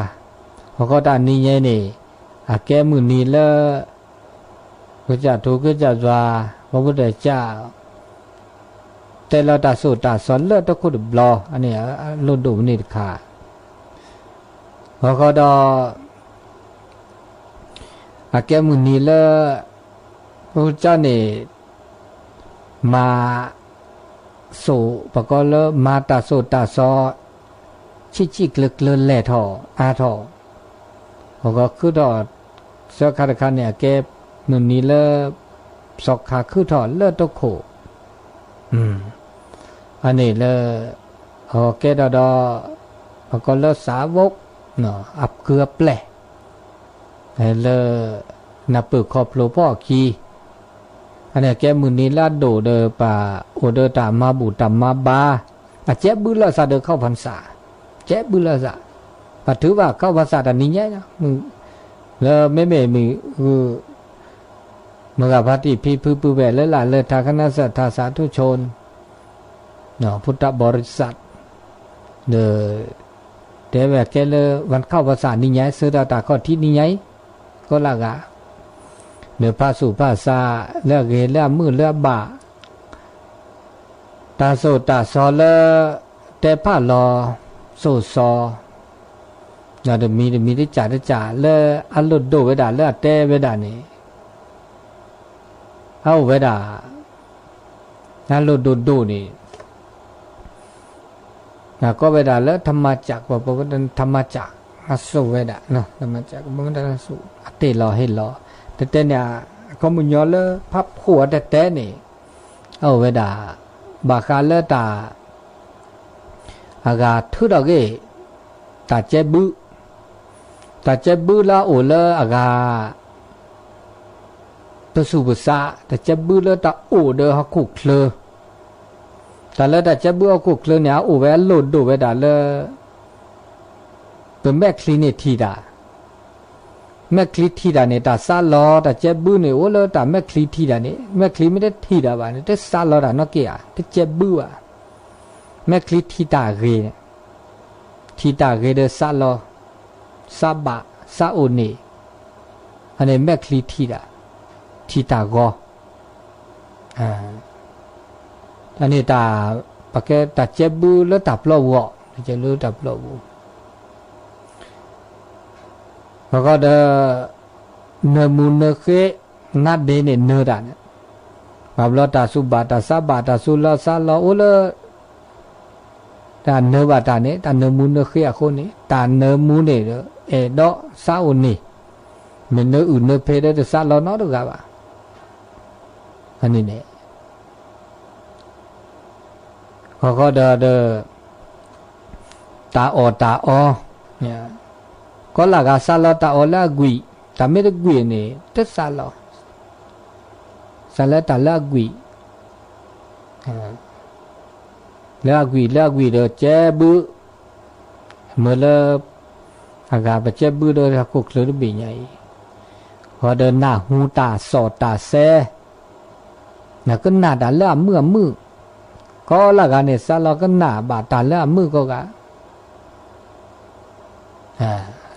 ဟီၣ်ခိၣ်တၢ်နံၤညါန့ၣ်, အကဲမုၢ်နံၤလၢ ကစၢ်ထူကစၢ်ယွၤ ပပုၢ်တကၠီ တဲလီၤတၢ်စိာ်တၢ်စီၤလၢတခိၣ်တဘျီ, အန့ၣ်အလိၣ်ဒိၣ်မးန့ၣ်တခါ, ဟီၣ်ခိၣ်ဒီး အကဲမုၢ်နံၤလၢ ပပုၢ်တကၠီန့ၣ် မၤစိာ် ပကိးလၢမၤတၢ်စိာ်တၢ်စီၤ ဆံးဆံးကျၢၤကျၢၤလဲၢ်ထီၣ်အါထီၣ်, ဟီၣ်ခိၣ်ခုထီၣ် စီၤခါတခါန့ၣ် အကဲမုၢ်နံၤလၢ စီၤခါခုထီၣ်လၢတခိၣ်, အန့ၣ်လၢ အကဲထီၣ်ဒီး ပကိးလၢစးဘိး အကုၢ်အပျဲၢ် လၢ နၢ်ပၢၢ်ခီဖျိဖီၣ်အခံ, အန့ၣ်ကဲမုၢ်နံၤလၢအဒိၣ်ဒီး ပှၤအိၣ်ဒီးတၢ်မၤဘူၣ်တၢ်မၤဘါ, အကဲဘုလၢစးဒီးခီၣ်ဖၢၣ်စး, ကဲဘုလၢစး, ပှၤထုးဘၣ်ခီၣ်ဖၢၣ်စးတၢ်နံၤညါ, လၢမ့မ့ၢ်မုၢ် မဂၤဖါတံၢ်ဖံဖုပုၢ်ဝဲၢ်လၢလာ်လၢထးခနၣ်စၢၣ်ထးစးထူၣ်ဆိ ဖုတၢ်ဘီရံစး ဒီး တဲဝဲကဲလၢ ဝၣ်ခီၣ်ဖၢၣ်စးနံၤညါအံၤ ဆၢထၢၣ်တၢ်ခီၣ်ထံးနံၤညါအံၤ ကိးလၢဂၤ ဒီးဖးဆူၣ်ဖးဆး လၢအဂ့ၤလၢအမုာ်လၢအဘၣ် တၢ်စိာ်တၢ်စီၤလၢ တဲဖးလီၤ စိာ်စီၤ ဒီးတမံၤတမံၤတကၠးတကၠးလၢအလိၣ်ဒိၣ်ဝဲဒၣ်လၢအတဲဝဲဒၣ်န့ၣ် အအိၣ်ဝဲဒၣ် အလိၣ်ဒိၣ်ဒိၣ်န့ၣ် ကိးဝဲဒၣ်လၢ ထမၤစၢ် ပဝဲ ထမၤစၢ် အစိာ်ဝဲဒၣ် ထမၤစၢ် အတ့ၢ်လီၤဟ့ၣ်လီၤ တဲတဲန့ၣ် အခီပညီလၢဖးဖှိၣ်အတဲတဲန့ၣ် အအိၣ်ဝဲဒၣ် ဘၣ်ဃးလၢတၢ် အဂၤထုးထီၣ်ဂ့ၢ် တၢ်ကဲဘု တၢ်ကဲဘုလၢအအိၣ်လၢအဂၤ ပဆူၣ်ပဆး တၢ်ကဲဘုလၢတၢ်အိၣ်ဒီးဟီၣ်ခိၣ်ချၢ တၢ်လၢတၢ်ကဲဘုဟီၣ်ခိၣ်ချၢန့ၣ် အအိၣ်ဝဲအလိၣ်ဒိၣ်ဝဲဒၣ်လၢ ပမဲာ်ချံန့ၣ်ထံၣ်တၢ် မဲာ်ချံထံၣ်တၢ်န့ၣ် တၢ်စးလီၤ တၢ်ကဲဘုန့ၣ်အိၣ်လၢတၢ်မဲာ်ချံထံၣ်တၢ်န့ၣ် မဲာ်ချံမ့ၢ်တထံၣ်တၢ်ဘၣ်န့ၣ် တစးလီၤတၢ်နီၢ်က့ၢ်ဧါ တကဲဘုဘၣ် မဲာ်ချံထံၣ်တၢ်ဂ့ၤန့ၣ် ထံၣ်တၢ်ဂ့ၤဒီးစးလီၤ စးဘၣ် စးအိၣ်န့ၣ် အန့ၣ်မဲာ်ချံထံၣ်တၢ် ထံၣ်တၢ်ဂီၤ အန့ၣ်တၢ် ပကဲတၢ်ကဲဘုလၢတၢ်ပျီပူၤအီၤ တၢ်ကဲဘုလၢတၢ်ပျီပူၤ အဃိဒီး နၢမူနၢဃ့ နါဒ့န့ၣ်နၢတၢ်န့ၣ် ဘၣ်ဘျီတၢ်စူၢ်ဘၣ်တၢ်စးဘၣ်တၢ်စူၢ်လီၤစးလီၤအိၣ်လၢ တၢ်နၢဘၣ်တၢ်န့ၣ် တၢ်နၢမူနၢဃ့အဃိန့ၣ် တၢ်နၢမူန့ၣ်ဒီး အဲၣ်ဒိးစးအိၣ်န့ၣ် မ့ၢ်နၢအုၣ်နၢဖဲးဒီးတစးလီၤနီတဂၤဘၣ် အန့ၣ်န့ၣ် ဃီဃီဒီး တၢ်အီၣ်တၢ်အီ ကီးလၢဂၤစးလီၤတၢ်အီၣ်လၢအကွံာ် တၢ်မ့ၢ်တကွံာ်န့ၣ် တစးလီၤ စးလၢတၢ်လၢအကွံာ် လၢအကွံာ်လၢအကွံာ်ဒီးကဲဘု မ့ၢ်လၢ အဂၤပကဲဘုဒီးဟီၣ်ခိၣ်ချၢတဘ့ၣ်ညါအံၤ ဃီဒီးနၢ်ဟူတၢ်စီၣ်တၢ်စဲ နကနၣ်တၢ်လၢအမုာ်အမုာ် ကီးလၢဂၤန့ၣ် စးလီၤကနၣ်ဘၣ်တၢ်လၢအမုာ်ကိးဂၤ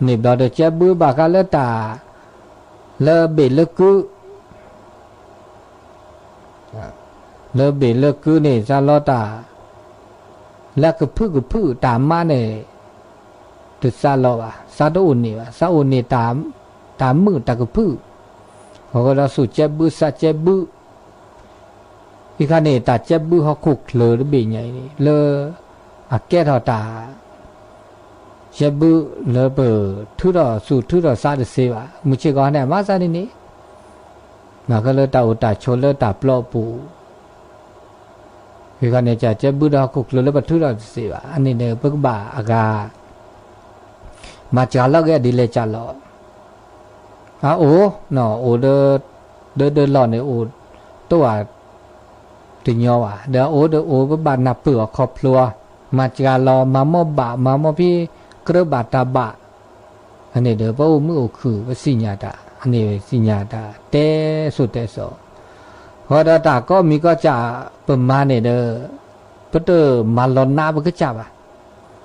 န့ၣ်ဘျီဒီးကဲဘုဘၣ်ဃးလၢတၢ် လၢဘ့ၣ်လၢကု လၢဘ့ၣ်လၢကုန့ၣ် စးလီၤတၢ် လၢကဖုကဖုတၢ်မါန့ၣ် တစးလီၤဘၣ်, စးတအိၣ်န့ၣ်ဘၣ်, စးအိၣ်န့ၣ် တၢ်မုာ်တၢ်ကဖုၣ်, အဃိဒီးစူၣ်ကဲဘုစးကဲဘု, အံၤခါန့ၣ် တၢ်ကဲဘုဟီၣ်ခိၣ်ချၢတဘ့ၣ်ညါအံၤန့ၣ် လၢအကဲထီၣ်တၢ် ကဲဘုလၢပထုးထီၣ်စူၣ်ထုးထီၣ်စးတစ့ဘၣ်, မုၢ်ဆ့ၣ်ကီးန့ၣ် အမၤစးဒ်န့ၣ်, မၤခဲလၢတၢ်အိၣ်တၢ်ဆိးလၢတၢ်ပျီပူၤ ဝံၤခါန့ၣ် ကကဲဘုဒီးဟီၣ်ခိၣ်ချၢလၢပထုးထီၣ်တစ့ဘၣ်, အန့ၣ်ဒီး ပကဘၣ်အဂၤ မၤစှၤလီၤက့ၤအဒ်လဲၣ်ကၢ်လီၤ. အအိၣ်, အိၣ်ဒီး ဒၢဒၢလီၢ်န့ၣ် အိၣ်တိၢ်ဧါ တညီဘၣ်, ဒီးအအိၣ်ဒီးအိၣ် ပဘၣ်နၢ်ပၢၢ်အီၤခီဖျိ, မၤစှၤလီၤ မၤမီၢ်ဘၣ် မၤမီၢ်ဖဲ ကြၢးဘၣ်တၢ်ဘၣ်, အန့ၣ်ဒီး ပအိၣ်မုာ်အိၣ်ခုၣ် ပသ့ၣ်ညါတၢ်, အန့ၣ်သ့ၣ်ညါတၢ် တဲစိၤတဲစီၤ, ဃီဒီးတၢ်ကိးမံၤကိးစၢ် ပမၤန့ၣ်ဒီး ပတမၤလီၤနးပကစၢ်ဘၣ်,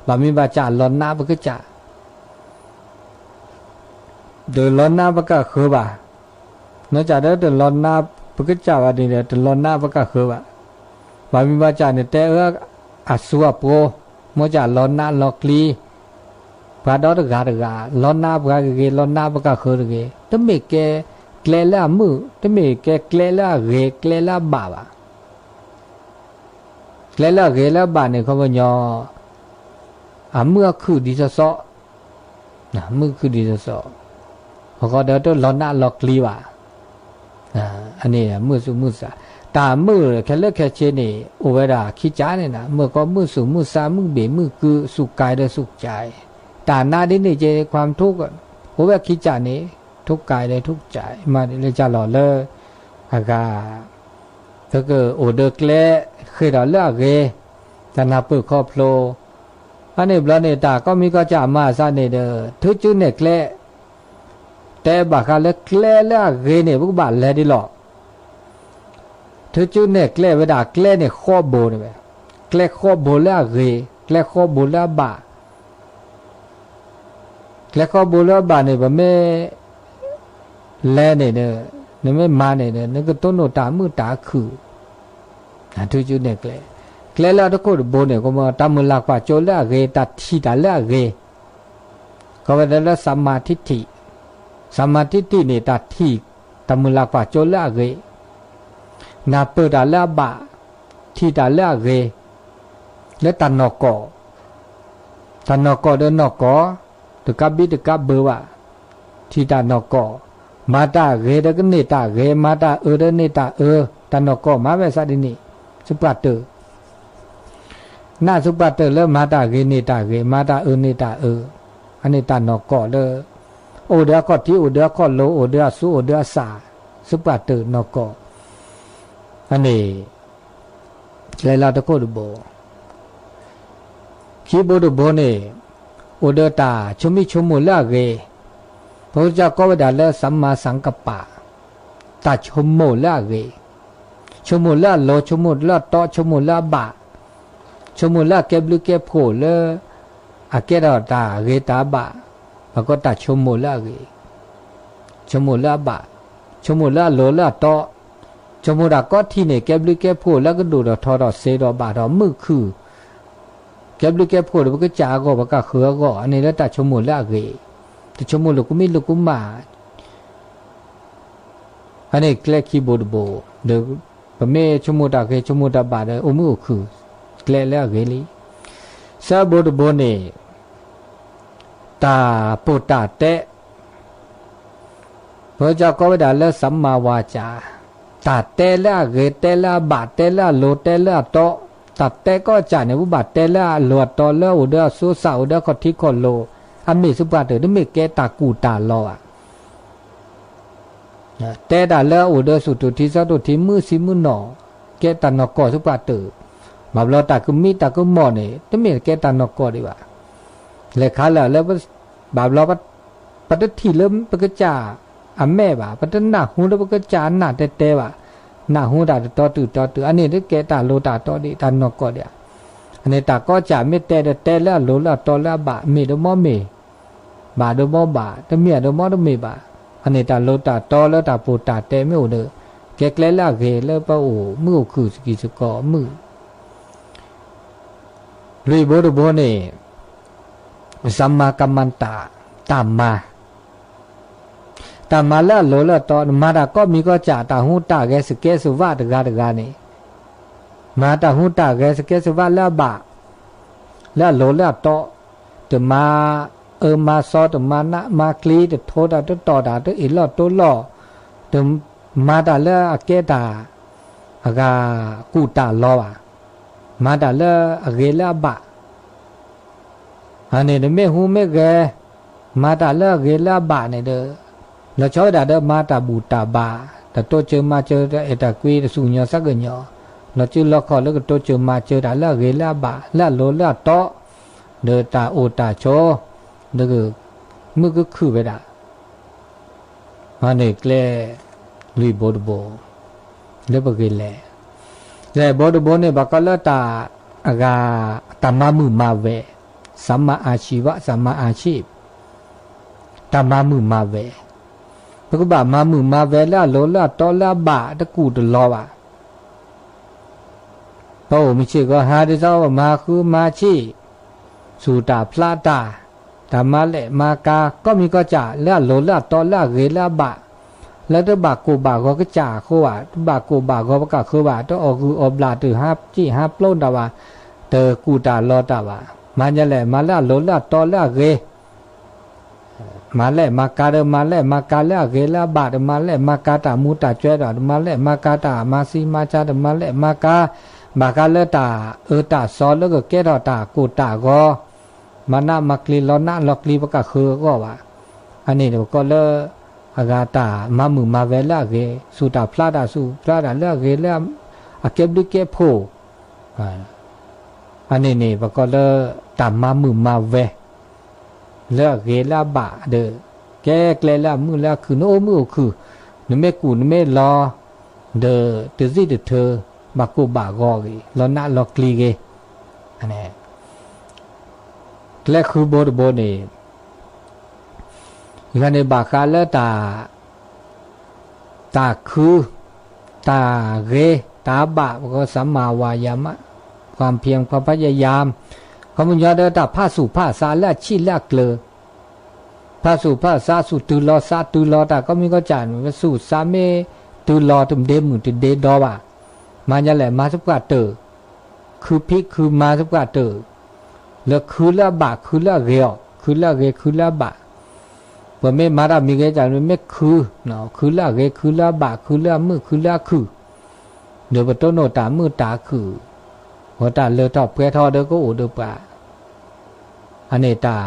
ဘၣ်မ့ၢ်ဘၣ်စၢ်လီၤနးပကစၢ် တလီၤနးပကဃၢၤဘၣ်, နီၢ်စၢ်ဒီးတလီၤနးပကစၢ်ဘၣ်န့ၣ်ဒီး တလီၤနးပကဃၢၤဘၣ်, ဘၣ်မ့ၢ်ဘၣ်စၢ်န့ၣ် တဲအၢအစူၤအပှိၤ, မ့ၢ်စၢ်လီၤနးလီၤကျံၤ ပှၤဒီတဂၤတဂၤ, လီၤနးပှၤဂ့ၤဂ့ၤ လီၤနးပကဃၢၤတဂ့ၤ, တမ့ၢ်ကဲကျဲလၢအမုာ်, တမ့ၢ်ကဲကျဲလၢအဂ့ၤ ကျဲလၢအဘၣ်ဘၣ်. ကျဲလၢအဂ့ၤလၢအဘၣ်န့ၣ် ခီပညီ အမုာ်အခုၣ်ဒ်သိးသိး, မုာ်အခုၣ်ဒ်သိးသိး, အဃိဒီးတလီၤနးလီၤကျံၤဘၣ်, အန့ၣ်မုာ်သူၣ်မုာ်သး, တၢ်မုာ်ခဲလၢာ်ခဲဆ့န့ၣ် အိၣ်ဝဲဒၣ်ခံကၢ်န့ၣ်, မုာ်ကီမုာ်သူၣ်မုာ်သး မုာ်ဘ့ၣ်မုာ်ကု သူၣ်ကဲဒီးသူၣ်ကဲ, တၢ်နးဒ်န့ၣ်က့ ความทุกข์ အိၣ်ဝဲခံကၢ်န့ၣ်, ထုကဲဒီးထုကဲမးလၢကၢ်လီၤလၢ အဂၤ ပကအိၣ်ဒီးကျဲ ဃ့ၢ်ထီၣ်လၢအဂ့ၤ, တၢ်နၢ်ပၢၢ်ခီဖျိ, အန့ၣ်ဘျီန့ၣ် တၢ်ကိးမံၤကိးစၢ်မၤအသးန့ၣ်ဒီး ထုစုနဲၣ်ကျဲ, တဲဘၣ်ဃးလၢကျဲလၢအဂ့ၤန့ၣ် ပကဘၣ်လဲၤဒ်လီၤ. ထုစုနဲၣ်ကျဲဝဲဒၣ်ကျဲန့ၣ် ဃီဘိန့ၣ်ဝဲ, ကျဲဃီဘိလၢအဂ့ၤ, ကျဲဃီဘိလၢအဘၣ် ကျဲဃီဘိလၢအဘၣ်န့ၣ် ပမ့ၢ်လဲၤန့ၣ်ဒီး နမ့ၢ်မၤန့ၣ်ဒီး နကတိၢ်နီၣ်တၢ်မုာ်တၢ်ခုၣ်, ထုစုနဲၣ်ကျဲ, ကျဲလၢအတခိၣ်တဘိန့ၣ် ကမ့ၢ်တၢ်မုၢ်လၢ်ကွၢ်စိလၢအဂ့ၤ, တၢ်ထံၣ်တၢ်လၢအဂ့ၤ, ကီဝဲဒၣ်လၢ သမ်မာထိဋ္ဌိ, သမ်မာထိဋ္ဌိန့ၣ် တၢ်ထံၣ် တၢ်မုၢ်လၢ်ကွၢ်စိလၢအဂ့ၤ, နၢ်ပၢၢ်တၢ်လၢအဘၣ်, ထံၣ်တၢ်လၢအဂ့ၤ, လၢတၢ်နီၢ်ကီၢ်, တၢ်နီၢ်ကီၢ်ဒီးနီၢ်ကီၢ်, တကးဘံတကးဘၢဘၣ်, ထံၣ်တၢ်နီၢ်ကီၢ်, မၤတၢ်ဂ့ၤဒီးကန့ၢ်တၢ်ဂ့ၤ, မၤတၢ်အၢဒီးန့ၢ်တၢ်အၢ, တၢ်နီၢ်ကီၢ်မၤဝဲသးဒ်န့ၣ်, သပှၢ်တၢၢ် နၢ်သပှၢ်တၢၢ်လၢမၤတၢ်ဂ့ၤန့ၢ်တၢ်ဂ့ၤ, မၤတၢ်အၢန့ၢ်တၢ်အၢ, အန့ၣ်တၢ်နီၢ်ကီၢ်လၢ အိၣ်ဒီးအခီၣ်ထံး အိၣ်ဒီးအခီၣ်လိၤ အိၣ်ဒီးအသူ အိၣ်ဒီးအသၣ်, သပှၢ်တၢၢ်နီၢ်ကီၢ်, အန့ၣ် ကျဲလၢတခိၣ်တဘိ ခံဘိတဘိန့ၣ် အိၣ်ဒီးတၢ်ဆိမိၣ်ဆိကမိၣ်လၢအဂ့ၤ, ပကစၢ်ကိးဝဲဒၣ်လၢ သမ်မာသင်ၣ်ကပ္ပ, တၢ်ဆိကမိၣ်လၢအဂ့ၤ, ဆိကမိၣ်လၢအလိၤ ဆိကမိၣ်လၢအတီ ဆိကမိၣ်လၢအဘၣ်, ဆိကမိၣ်လၢအကဲဘျုးကဲဖှိၣ်လၢ အကဲထီၣ်တၢ်ဂ့ၤတၢ်ဘၣ်, ပကိးတၢ်ဆိကမိၣ်လၢအဂ့ၤ, ဆိကမိၣ်လၢအဘၣ်, ဆိကမိၣ်လၢအလိၤလၢအတီ, ဆိကမိၣ်တၢ်ကိးထံၣ်န့ၣ် ကဲဘျုးကဲဖှိၣ်လၢကဒိၣ်ထီၣ်ထီထီၣ်စ့ဒီးဘၣ်ထီၣ်မုာ်ခုၣ်, ကဲဘျုးကဲဖှိၣ်ဒီးပကစၢ်အဂီၢ် ပကဃၢၤအဂီၢ်, အန့ၣ်လၢတၢ်ဆိကမိၣ်လၢအဂ့ၤ, တဆိကမိၣ်လိာ်ကူမံလိာ်ကူမၣ် အန့ၣ်ကျဲခံဘိတဘိ, ဒီးပမ့ၢ်ဆိကမိၣ်တၢ်ဂ့ၤ ဆိကမိၣ်တၢ်ဘၣ်ဒီး အိၣ်မုာ်အိၣ်ခုၣ်, ကျဲလၢအဂ့ၤလံ. သၢဘိတဘိန့ၣ် တၢ်ပိာ်တၢ်တဲ, ပကစၢ်ကိးဝဲဒၣ်လၢ သမ်မာဝါစာ, တၢ်တဲလၢအဂ့ၤ တဲလၢအဘၣ် တဲလၢအလိၤ တဲလၢအတီ, တၢ်တဲကိးစၢ်န့ၣ် ပဘၣ်တဲလၢအလိၤအတီ လၢအိၣ်ဒီးအသူအသၣ် အိၣ်ဒီးအခီၣ်ထံးခီၣ်လိၤ, အမ့ၢ်သပှၢ်တၢၢ် တမ့ၢ်ကဲတၢ်ကူၣ်တၢ်လီၤဘၣ်. တဲတၢ်လၢအအိၣ်ဒီးသူၣ်တိၢ်ထံသးတိၢ်ထံ မုၢ်ဆံမုၢ်နီၢ်, ကဲတၢ်နီၢ်ကီၢ်သပှၢ်တၢၢ်, ဘၣ်ဘျီတၢ်ကမံတၢ်ကမီၣ်န့ၣ် တမ့ၢ်ကဲတၢ်နီၢ်ကီၢ်ဒံးဘၣ်. လဲၤခါလၢာ်လၢ ဘၣ်ဘျီ ပတထံၣ်လၢပကစၢ်အမဲာ်ဘၣ်, ပတနၢ်ဟူလၢပကစၢ်အနၢ်တဲတဲဘၣ်, နၢ်ဟူတၢ်တတီတုၤတီတုၤ, အန့ၣ်တကဲတၢ်လိၤတၢ်တီဒံး တၢ်နီၢ်ကီၢ်ဒံးဧါ. အန့ၣ်တၢ်ကိးစၢ်မ့ၢ်တဲဒီး တဲလၢအလိၤလၢအတီလၢအဘၣ်, မ့ၢ်ဒီးမ့ၢ်မ့ၢ် ဘၣ်ဒီးမ့ၢ်ဘၣ်, တမ့ၢ်ဒီးမ့ၢ်တမ့ၢ်ဘၣ်. အန့ၣ်တၢ်လိၤတၢ်တီလၢတၢ်ပိာ်တၢ်တဲမ့ၢ်အိၣ်ဒီး ကဲကျဲလၢအဂ့ၤလၢပအိၣ်မုာ်အိၣ်ခုၣ်သကံၢ်သကီးမုာ်. လွံၢ်ဘိတဘိန့ၣ် စၤမၤကမၣ်တၢ်, တၢ်မၤ, တၢ်မၤလၢအလိၤလၢအတီ, နမၤတၢ်ကိးမံၤကိးကၢ် တၢ်ဟူးတၢ်ဂဲၤ စကဲစဝးတဂၤတဂၤန့ၣ်, မၤတၢ်ဟူးတၢ်ဂဲၤ စကဲစဝးလၢအဘၣ်, လၢအလိၤလၢအတီ, တမၤအၢမၤသီ, တမၤနးမၤကျံ, တထိတၢ်တတီၢ်တၢ် တအ့ၣ်လီၢ်တိလီၢ်, တမၤတၢ်လၢအကဲတၢ် အဂၤကူၣ်တၢ်လီၤဘၣ်, မၤတၢ်လၢအဂ့ၤလၢအဘၣ် အန့ၣ် နမ့ၢ်ဟူးမ့ၢ်ဂဲၤ, မၤတၢ်လၢအဂ့ၤလၢအဘၣ်န့ၣ်ဒီး, လီၤဆီဝဲဒၣ်ဒီးမၤတၢ်ဘူၣ်တၢ်ဘါ, တၢ်တိစၢၤမၤစၢၤ တၢ်အဲၣ်တၢ်ကွံ တၢ်သူၣ်ကညီၤသးကညီၤ, လီၤစုလီၤခီၣ်လၢကတိစၢၤမၤစၢၤတၢ်လၢအဂ့ၤလၢအဘၣ် လၢအလိၤလၢအတီ, ဒီးတၢ်အိၣ်တၢ်ဆိး, ဒီးမုၢ်ကခုၣ်ဝဲဒၣ် အန့ၣ်ကျဲလွံၢ်ဘိတဘိ လၢပဂ့ၤလဲၤ, လဲၤဘိတဘိန့ၣ် ပှၤကိးလၢတၢ်အဂၤ တၢ်မၤမုာ်မၤဝဲ, စၤမၤအၤဆံးဘၣ် စၤမၤအၤဆံး, တၢ်မၤမုာ်မၤဝဲ, ပကဘၣ်မၤမုာ်မၤဝဲလၢအလိၤလၢအတီလၢအဘၣ် တကူၣ်တလီၤဘၣ် ပအိၣ်မုၢ်ဆ့ၣ်ကီးဟါဒ်သိး ပမၤဃုမၤဆံး, စူၢ်တၢ်ဖျးတၢ်, တၢ်မၤလဲၢ်မၤကၤ ကိးမံၤကိးကၢ် လၢအလိၤလၢအတီလၢအဂ့ၤလၢအဘၣ်, လၢတဘၣ်ကိၢ်ဘၣ်ဂီၤကစၢ်အဃိဘၣ်, တဘၣ်ကိၢ်ဘၣ်ဂီၤပကၢ်ဃၢဘၣ်, တအီၣ်ဂုၢ်အီၣ်ဘျၣ် တဟးစံၣ်ဟးပျိတၢ်ဘၣ်, တကူၣ်တၢ်လီၤတၢ်ဘၣ်, မၤညါလဲၣ် မၤလၢအလိၤလၢအတီလၢအဂ့ၤ မၤလဲၢ်မၤကၤဒီး မၤလဲၢ်မၤကၤလၢအဂ့ၤလၢအဘၣ်, တမၤလဲၢ်မၤကၤတၢ်မူတၢ်ကွဲဒီး တမၤလဲၢ်မၤကၤတၢ်မၤဆံးမၤဆါ, တမၤလဲၢ်မၤကၤ ဘၣ်ဃးလၢတၢ်အၢတၢ်သီလၢကကဲထီၣ်တၢ်ကိၢ်တၢ်ဂီၤ, မၤနးမၤကျံၤလီၤနးလီၤကျံၤ ပကၢ်ဃၢအဂီၢ်ဘၣ်. အန့ၣ်န့ၣ် ပကိးလၢ အဂၤတၢ်မၤမုာ်မၤဝဲလၢအဂ့ၤ, စူၢ်တၢ်ဖျးတၢ် စူၢ်ဖျးတၢ်လၢအဂ့ၤလၢ အကဲဘျုးကဲဖှိၣ် အန့ၣ်န့ၣ် ပကိးလၢ တၢ်မၤမုာ်မၤဝဲ လၢအဂ့ၤလၢအဘၣ်ဒီး ကဲကျဲလၢအမုာ်လၢအခုၣ်, နအိၣ်မုာ်အိၣ်ခုၣ်, နမ့ၢ်ကူၣ်နမ့ၢ်လီၤ ဒီးတစံၣ်တထၢ ဘၣ်ကိၢ်ဘၣ်ဂီၤဂ့ၤ, လီၤနးလီၤကျံၤဂ့ၤ, ကျဲဃုဘိတဘိန့ၣ် ယဂၤန့ၣ်ဘၣ်ဃးလၢတၢ် တၢ်ခု, တၢ်ဂ့ၤ, တၢ်ဘၣ်, ပကိး စၤမၤဝၤယၤမး, ความเพียร ความพยายาม, ခီပညီဒီးတၢ်ဖးစူၢ်ဖးစးလၢအဆံးလၢအကျၢၤ, ဖးစူၢ်ဖးစး စူၢ်တုၤလီၤစးတုၤလီၤ တၢ်ကိးမံၤကိးကၢ်န့ၣ် ပစူၢ်စးမ့ၢ်တုၤလီၤ တဒ့မုၣ်တဒ့ဒီဘၣ်, မၤညါလဲၣ် မၤသပှၢ်တၢၢ်, ခုဖံးခုမၤသပှၢ်တၢၢ်, လၢခုလၢအဘၣ် ခုလၢအဂ့ၤအီၤ, ခုလၢအဂ့ၤ ခုလၢအဘၣ် ပမ့ၢ်မၤတၢ်မံၤဂ့ၤကၢ်န့ၣ် မ့ၢ်ခု, ခုလၢအဂ့ၤ ခုလၢအဘၣ် ခုလၢအမုာ် ခုလၢအခုၣ်, ဒီးပတိၢ်နီၣ်တၢ်မုာ်တၢ်ခုၣ်, အတၢ်လၢထီၣ်ပှဲၤထီၣ်ဒီးကအိၣ်ဒီးပှၤ, အန့ၣ်တၢ်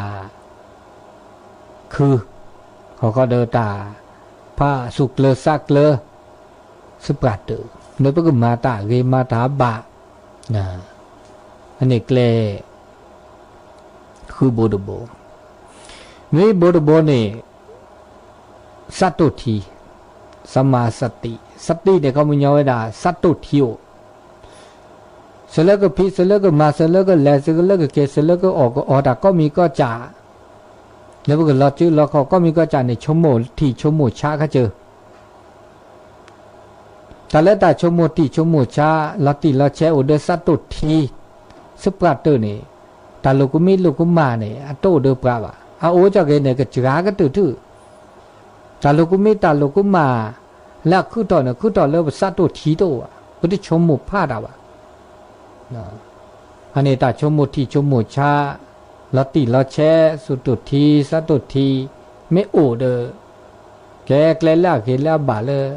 ခု, ဟီၣ်ဃီဒီးတၢ် ဖးစူၢ်ကျၢၤစးကျၢၤ သပှၢ်တၢၢ်, ဒီးပကမၤတၢ်ဂ့ၤမၤတၢ်ဘၣ်, အန့ၣ်ကျဲ ဃုဘိတဘိ, နွံဘိတဘိန့ၣ် သးတိၣ်ထံ, သးမၤသတိ, သတိန့ၣ် ခီပညီဝဲဒၣ် သးတိၣ်ထံအိၣ် စၢၤလၢကဖံး စၢၤလၢကမၤ စၢၤလၢကလဲၤ စၢၤလၢကက့ၤ စၢၤလၢကအီၣ်ကအီတၢ်ကိးမံၤကိးကၢ်, လၢပကလီၤစုလီၤခီၣ်ကိးမံၤကိးကၢ်န့ၣ် ဆိကမိၣ်ထံၣ်ဆိကမိၣ်ဆါခါစၢၤ, တၢ်လၢတၢ်ဆိကမိၣ်ထံၣ်ဆိကမိၣ်ဆါ လီၤတံၢ်လီၤဆဲးအိၣ်ဒီးသးတိၣ်ထံ, သပှၢ်တၢၢ်န့ၣ် တၢ်လိာ်ကမံလိာ်ကမၣ်န့ၣ် အတအိၣ်ဒီးပှၤဘၣ်, အအိၣ်ကၢ်က့ၤန့ၣ် ကစှၤကတၢၢ်ထူၣ် တၢ်လိာ်ကမံတၢ်လိာ်ကမၣ် လၢအခုၣ်ထီၣ်န့ၣ် ခုၣ်ထီၣ်လၢပသးတိၣ်ထံတအိၣ်ဘၣ်, ပတဆိကမိၣ်ဖးတၢ်ဘၣ်, အန့ၣ်တၢ်ဆိကမိၣ်ထံၣ်ဆိကမိၣ်ဆါ, လီၤတံၢ်လီၤဆဲး သးတိၣ်ထံ သးတိၣ်ထံ မ့ၢ်အိၣ်ဒီး ကဲကျဲလၢအဂ့ၤလၢအဘၣ်လၢ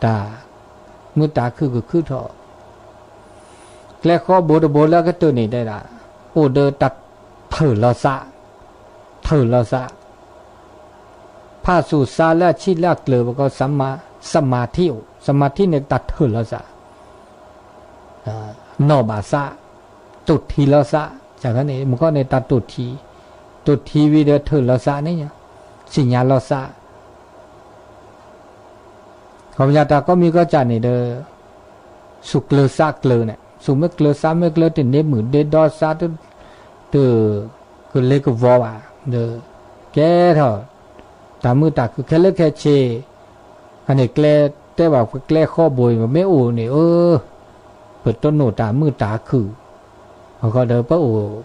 တၢ်မုာ်တၢ်ခုၣ်ကခုၣ်ထီၣ် ကျဲဃိးဘိတဘိလၢအကတၢၢ်န့ၣ်တဲဒၣ် အိၣ်ဒီးတၢ်ထၢၣ်လီၤသး, ထၢၣ်လီၤသး, ဖးစူၢ်စးလၢအဆံးလၢအကျၢၤ ပကိး သမာဓိအိၣ်, သမာဓိန့ၣ် တၢ်ထၢၣ်လီၤသး, နီၣ်ဘၣ်သး, တိၣ်ထံလီၤသး, န့ၣ် မုၢ်ခီန့ၣ် တၢ်တိၣ်ထံ, တိၣ်ထံဝံၤဒီးထၢၣ်လီၤသးန့ၣ်, သ့ၣ်ညါလီၤသး ခီပညီတၢ်ကိးမံၤကိးကၢ်န့ၣ်ဒီး စူၢ်ကျၢၤသးကျၢၤန့ၣ် စူၢ်မ့ၢ်ကျၢၤသးမ့ၢ်ကျၢၤ တန့ၢ်မုာ်ဒ့ဒီသး တကလ့ကဝီၤဘၣ် ဒီး ကဲထီၣ် တၢ်မုာ်တၢ်ခုၣ်ခဲလၢာ်ခဲဆ့ အန့ၣ်ကျဲတဲဘၣ်ပကျဲဃီဘိ ပမ့ၢ်အိၣ်န့ၣ် အၢ ပတိၢ်နီၣ်တၢ်မုာ်တၢ်ခုၣ် အဃိဒီးပအိၣ်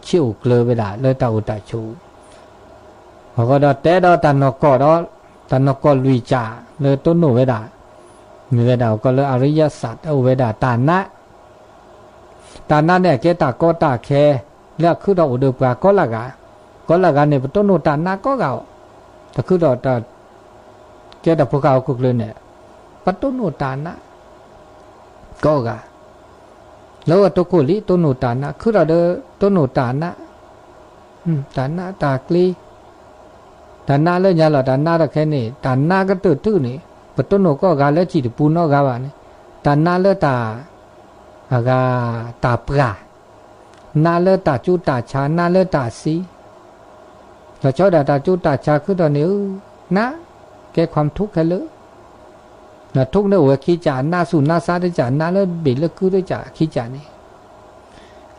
ဆံးအိၣ်ကျၢၤဝဲဒၣ်လၢတၢ်အိၣ်တၢ်ဆိး အဃိဒီးတဲဒီးတၢ်နီၢ်ကီၢ်ဒီး တၢ်နီၢ်ကီၢ်လွံၢ်ကၠၢ်လၢတိၢ်နီၣ်ဝဲဒၣ်, မ့ၢ်ဝဲဒၣ်အကီၢ်လၢ အရံယၢ်စၢ် အိၣ်ဝဲဒၣ်တၢ်နါ, တၢ်နါန့ၣ် အကဲတၢ်ကီတၢ်ခဲ လၢအခုၣ်ထီၣ်အိၣ်ဒီးပှၤကိးလၢဂၤ, ကိးလၢဂၤန့ၣ် ပတိၢ်နီၣ်တၢ်နါကိးဂၤအီၤ, တခုၣ်ဒီး ကဲတၢ်ဖိဃၢ်ဟီၣ်ခိၣ်ချၢန့ၣ် ပတိၢ်နီၣ်တၢ်နါ ကိးဂၤ, လၢအတိခိၣ်လံ တိၢ်နီၣ်တၢ်နါ ခုၣ်ထီၣ်ဒီး တိၢ်နီၣ်တၢ်နါ, တၢ်နါတၢ်ကျ့, တၢ်နါလၢညါလီၤ တၢ်နါတၢ်ခဲန့ၣ် တၢ်နါကတၢၢ်ထူၣ်န့ၣ် ပတိၢ်နီၣ်ကိးဂၤလၢစံၣ်တပူၤနီတဂၤဘၣ်န့ၣ်, တၢ်နါလၢတၢ် အဂၤ တၢ်ပှၢ်, နါလၢတၢ်ကၠိတၢ်ဆါ နါလၢတၢ်စံ, လီၤဆီဒၣ်တၢ်ကၠိတၢ်ဆါခုၣ်ထီၣ်န့ၣ် နါ ကဲခွါထူၣ်ခဲလၢာ်, နထူၣ်န့ၣ်အိၣ်ဝဲခံကၠၢ် နါဆူၣ်နါဆါတကၠၢ် နါလၢဘ့ၣ်လၢကုတကၠၢ် ခံကၠၢ်န့ၣ်,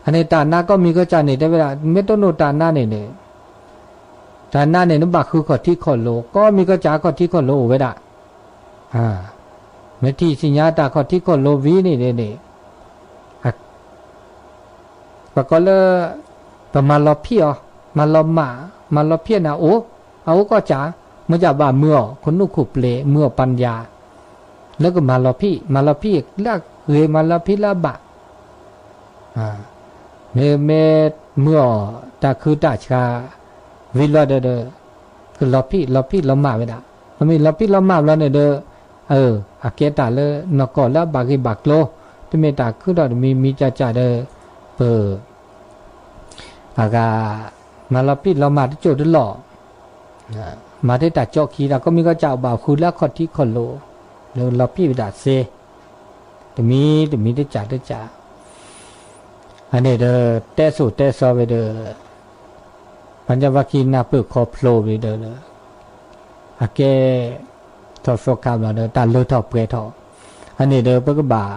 အန့ၣ်တၢ်နါကိးမံၤကိးကၠၢ်န့ၣ် တဲဝဲဒၣ် မ့ၢ်တိၢ်နီၣ်တၢ်နါန့ၣ်န့ၣ်, တၢ်နါန့ၣ် နဘၣ်ဃုခီၣ်ထံခီၣ်လိၤ ကိးမံၤကိးကၠၢ်ခီၣ်ထံခီၣ်လိၤအိၣ်ဝဲဒၣ်, မ့ၢ်ထံၣ်ဆံညါတၢ်ခီၣ်ထံခီၣ်လိၤဝံၤန့ၣ်န့ၣ် ပကိးလၢ ပမၤလီၤဖံးအီၤ, မၤလီၤမၢ်, မၤလီၤဖံးန့ၣ်အိၣ်, အအိၣ်ကိးကၠၢ်, မ့ၢ်ကၠၢ်ဘၣ်မုာ်အီၤ ခိၣ်နူာ်ခိၣ်ပျဲၤ မုာ်အီၤပၢ်ယၤ, လၢကမၤလီၤဖံး, မၤလီၤဖံးလၢအဂ့ၤ မၤလီၤဖံးလၢအဘၣ်, မ့မ့ၢ်မုာ်အီၤ တၢ်ခုတၢ်ဆါ ဝံၤလီၤဒီး ကလီၤဖံး လီၤဖံးလီၤမၢ်ဝဲဒၣ်, မ့ၢ်လီၤဖံးလီၤမၢ်ဘျီန့ၣ်ဒီး အကဲတၢ်လၢနီၢ်ကီၢ်လၢအဘၣ်ဂ့ၢ်ဘၣ်ကျိၤ, တမ့ၢ်တၢ်ခုထီၣ်တမံၤမံၤကၠၢ်ကၠၢ်ဒီး ပ အဂၤ မၤလီၤဖံးလီၤမၢ်တကၠိၢ်တလီၢ်, မၤတ့ၢ်တၢ်ကၠီခံ တၢ်ကိးမံၤကိးကၠၢ်ဘၣ်ဃုလၢအခီၣ်ထံခီၣ်လိၤ, လၢလီၤဖံးဝဲဒၣ်စ့, တမံၤတမံၤတကၠၢ်တကၠၢ်, အန့ၣ်ဒီး တဲစိၤတဲစီဝဲဒီး ပှၤကညီဘၣ်က့ၤနၢ်ပၢၢ်ခီဖျိဝဲဒီး အကဲ ထီၣ်သီခါဘျီဒီး တၢ်လၢထီၣ်ပှဲၤထီၣ်, အန့ၣ်ဒီးပကဘၣ်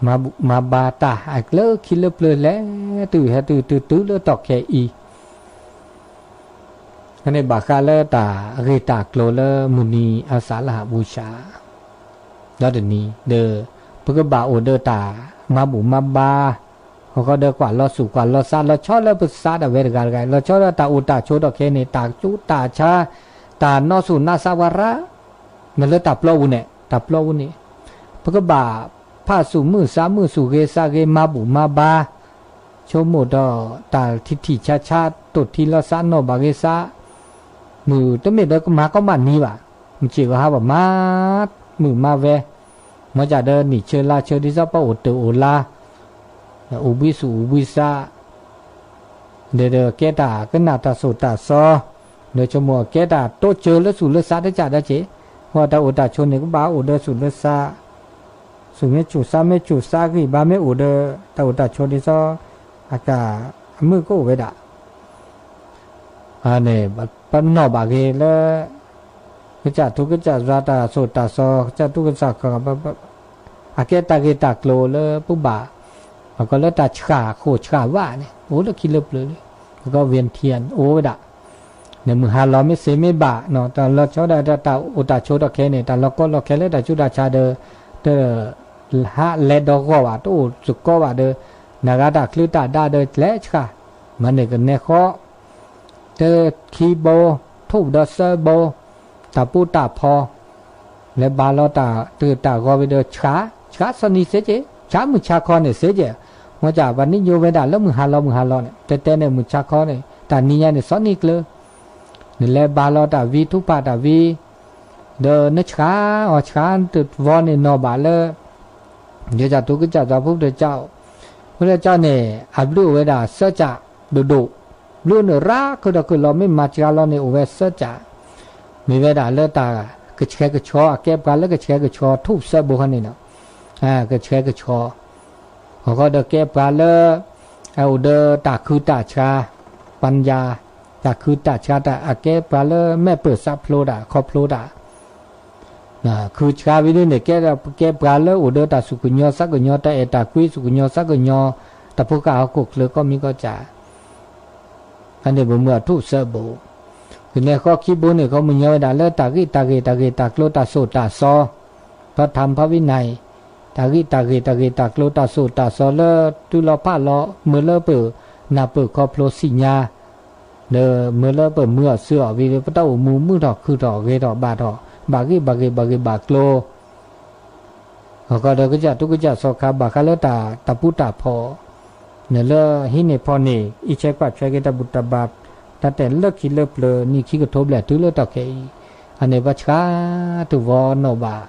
မၤဘါတၢ်အကျၢခံလၢပျၢၤလဲၤတုၤဟဲတုၤတုၤတုၤလၢတီၢ်ခဲအံၤ, အန့ၣ်ဘၣ်ဃးလၢတၢ်ဂ့ၢ်တၢ်ကျိၤလၢမုၢ်နံၤအစးလၢဟးဘူၣ်စး ဒီတနံၤဒီး ပကဘၣ်အိၣ်ဒီးတၢ်မၤဘူၣ်မၤဘါ, အဃိဒီးကွၢ်လီၤဆူၣ်ကွၢ်လီၤစး လီၤဆီလၢပစးဒၣ်ဝဲတဂၤတဂၤ လီၤဆီလၢတၢ်အိၣ်တၢ်ဆိးဒီးခဲအံၤန့ၣ် တၢ်ကၠိတၢ်ဆါ တၢ်နီၢ်ဆူၣ်နါစးဝါရါ မ့ၢ်လၢတၢ်ပျီပူၤန့ၣ် တၢ်ပျီပူၤန့ၣ် ပကဘၣ်ဖးဆူၣ်မုၢ်စးမုၢ် ဆူၣ်ဂ့ၤစးဂ့ၤ မၤဘူၣ်မၤဘါ ဆိကမိၣ်ဒီးတၢ်ထံထံဆါဆါ တိၢ်ထံလီၤစးနီၢ်ဘၣ်ဂ့ၤစး, မုၢ်တမ့ၢ်ဒီးကမၤကီမးနံၤဘၣ်, မုၢ်ဆ့ၣ်ဂီၤဟါဘၣ်မၤ မုာ်မၤဝဲ, မ့ၢ်ကဒီးနံၣ်ဆၢလါဆၢဒ်သိးပအိၣ်တၢ်အိၣ်လါ, အိၣ်ဘှံးဆူၣ်အိၣ်ဘှံးစး ဒီးကဲတၢ်ကနၣ်တၢ်သိၣ်တၢ်သီ, ဒီးဆိကမိၣ်ကဲတၢ်တိစၢၤလၢဆူၣ်လၢစးတကးဒီးက့ၤ, အတၢ်အိၣ်တၢ်ဆိးန့ၣ် ကဘၣ်အိၣ်ဒီးဆူၣ်လၢစး, ဆူၣ်မ့ၢ်ဆူၣ်စးမ့ၢ်ဆူၣ် စးဂံၢ်ဘါမ့ၢ်အိၣ်ဒီး တၢ်အိၣ်တၢ်ဆိးဒ်သိး အတၢ်အမုာ်ကအိၣ်ဝဲဒၣ် န့ၣ် ပနီၣ်ဘၣ်ဂ့ၤလၢ ကစၢ်ထူကစၢ်ယွၤတၢ်သိၣ်တၢ်သီ ကစၢ်ထူကစၢ်ဃီ အကဲတၢ်ဂ့ၢ်တၢ်ကျိၤလၢပဘၣ် ပကိးလၢတၢ်ဆှၣ်ဃိၣ်ဆှၣ်ဝါန့ၣ် အိၣ်လၢခံလၢပျၢၤလံ, ပကိး ဝံၣ်ထံ အိၣ်ဝဲဒၣ်, န့ၣ်မုၢ်ဟါလီၤမ့ၢ်စ့မ့ၢ်ဘၣ် တၢ်လီၤဆီဒၣ်တၢ်အိၣ်တၢ်ဆိးဒီးခဲန့ၣ် တၢ်လီၤကီလီၤခဲလၢတၢ်ဆူးတၢ်ဆါဒီး တ ဟးလဲၤဒီးဂီၢ်ဘၣ် တအိၣ်သကိးဘၣ်ဒီး နဂၤတၢ်ချံတၢ်ဒါဒီးလဲၤဆှၣ်, မၤန့ၢ်ကနဲဃီ တခံဘိ ထိၣ်ဒီးသၢဘိ, တၢ်ပူၤတၢ်ဖီ လဲၤဘါလီၤတၢ်တၢ်ဂီၤဝံၤဒီးဆှၣ်, ဆှၣ်စီၤနံၤစ့က့ၤ, ဆှၣ်မုၢ်ဆါခီန့ၣ်စ့က့ၤ, မ့ၢ်ကဘၣ်နံၣ်ညိဝဲဒၣ်လၢမုၢ်ဟါလီၤမုၢ်ဟါလီၤန့ၣ် တဲတဲန့ၣ်မုၢ်ဆါခီန့ၣ် တၢ်နံၤညါန့ၣ်စီၤနံၤကျၢၤ, နလဲၤဘါလီၤတၢ်ဝံၤထူၣ်ဖးတၢ်ဝံၤ ဒီးနဆှၣ်အီၤဆှၣ်တဝီန့ၣ်နီၢ်ဘၣ်လၢ ယကစၢ်ထူကစၢ်ယွၤ ဖုတကၠီၣ်, ဖုတကၠီၣ်န့ၣ် အဘျုးအိၣ်ဝဲဒၣ်သၢကၠၢ်ဒိၣ်ဒိၣ်, ဘျုးန့ၣ်ရၣ်ခုၣ်ဒီးခုၣ်လီၤ မ့ၢ်မၤစှၤလီၤန့ၣ် အိၣ်ဝဲသၢကၠၢ်, မ့ၢ်ဝဲဒၣ်လၢတၢ်ကဆှဲကဆှီ အကဲပှၤလၢကဆှဲကဆှီ ထူၣ်သၢဘိခီန့ၣ်ဒီး ကဆှဲကဆှီ အဃိဒီးကဲပှၤလၢ အအိၣ်ဒီးတၢ်ခုတၢ်ဆှါ ပၢ်ယၤ တၢ်ခုတၢ်ဆှါတၢ်အကဲပှၤလၢမဲာ်ပၢၢ်စးဖျိတၢ်ခီဖျိတၢ် ခုဆှါဝံၤဒ်န့ၣ် ကဲပှၤလၢအိၣ်ဒီးတၢ်စူၢ်ကညီစးကညီ တၢ်အဲၣ်တၢ်ကွံစူၢ်ကညီစးကညီ တၢ်ဖိဃၢ်ဟီၣ်ခိၣ်ချၢကိးမံၤကိးကၠၢ် အန့ၣ်ပမ့ၢ်အထူၣ်သၢဘိ, ကနဲဃီခံဘိန့ၣ် ခီပညီဝဲဒၣ်လၢတၢ်ဂ့ၢ်တၢ်ဂ့ၢ်တၢ်ဂ့ၢ်တၢ်ကျိၤတၢ်သိၣ်တၢ်သီ, ဖီထၣ်ဖီဝံနၤအံၤ, တၢ်ဂ့ၢ်တၢ်ဂ့ၢ်တၢ်ဂ့ၢ်တၢ်ကျိၤတၢ်သိၣ်တၢ်သီလၢတုၤလီၤဖးလီၤ မ့ၢ်လၢပနၢ်ပၢၢ်ခီဖျိသ့ၣ်ညါ ဒီးမ့ၢ်လၢပမုာ်အီၤစၢၤအီၤဝံၤဒီး ပတၢ်အိၣ်မူမုာ်ထီၣ်ခုၣ်ထီၣ်ဂ့ၤထီၣ်ဘၣ်ထီၣ် ဘၣ်ဂ့ၢ်ဘၣ်ဂ့ၢ်ဘၣ်ဂ့ၢ်ဘၣ်ကျိၤ အဃိဒီးကစၢ်တူၢ်ကစၢ်စီၤခါဘၣ်ဃးလၢတၢ်ပူတၢ်ဖီၣ် န့ၣ်လၢဟံးန့ၢ်ဖီၣ်န့ၢ် အံးဆဲးကွၢ်ထွဲက့ၤတၢ်ဘူၣ်တၢ်ဘါ တၢ်တဲလၢခံလၢပျၢၤနံၣ်ခံကထိဘျဲၣ်တုၤလၢတၢ်ခဲအံၤ အန့ၣ်ပှၤဆှါတဝီနီၣ်ဘၣ်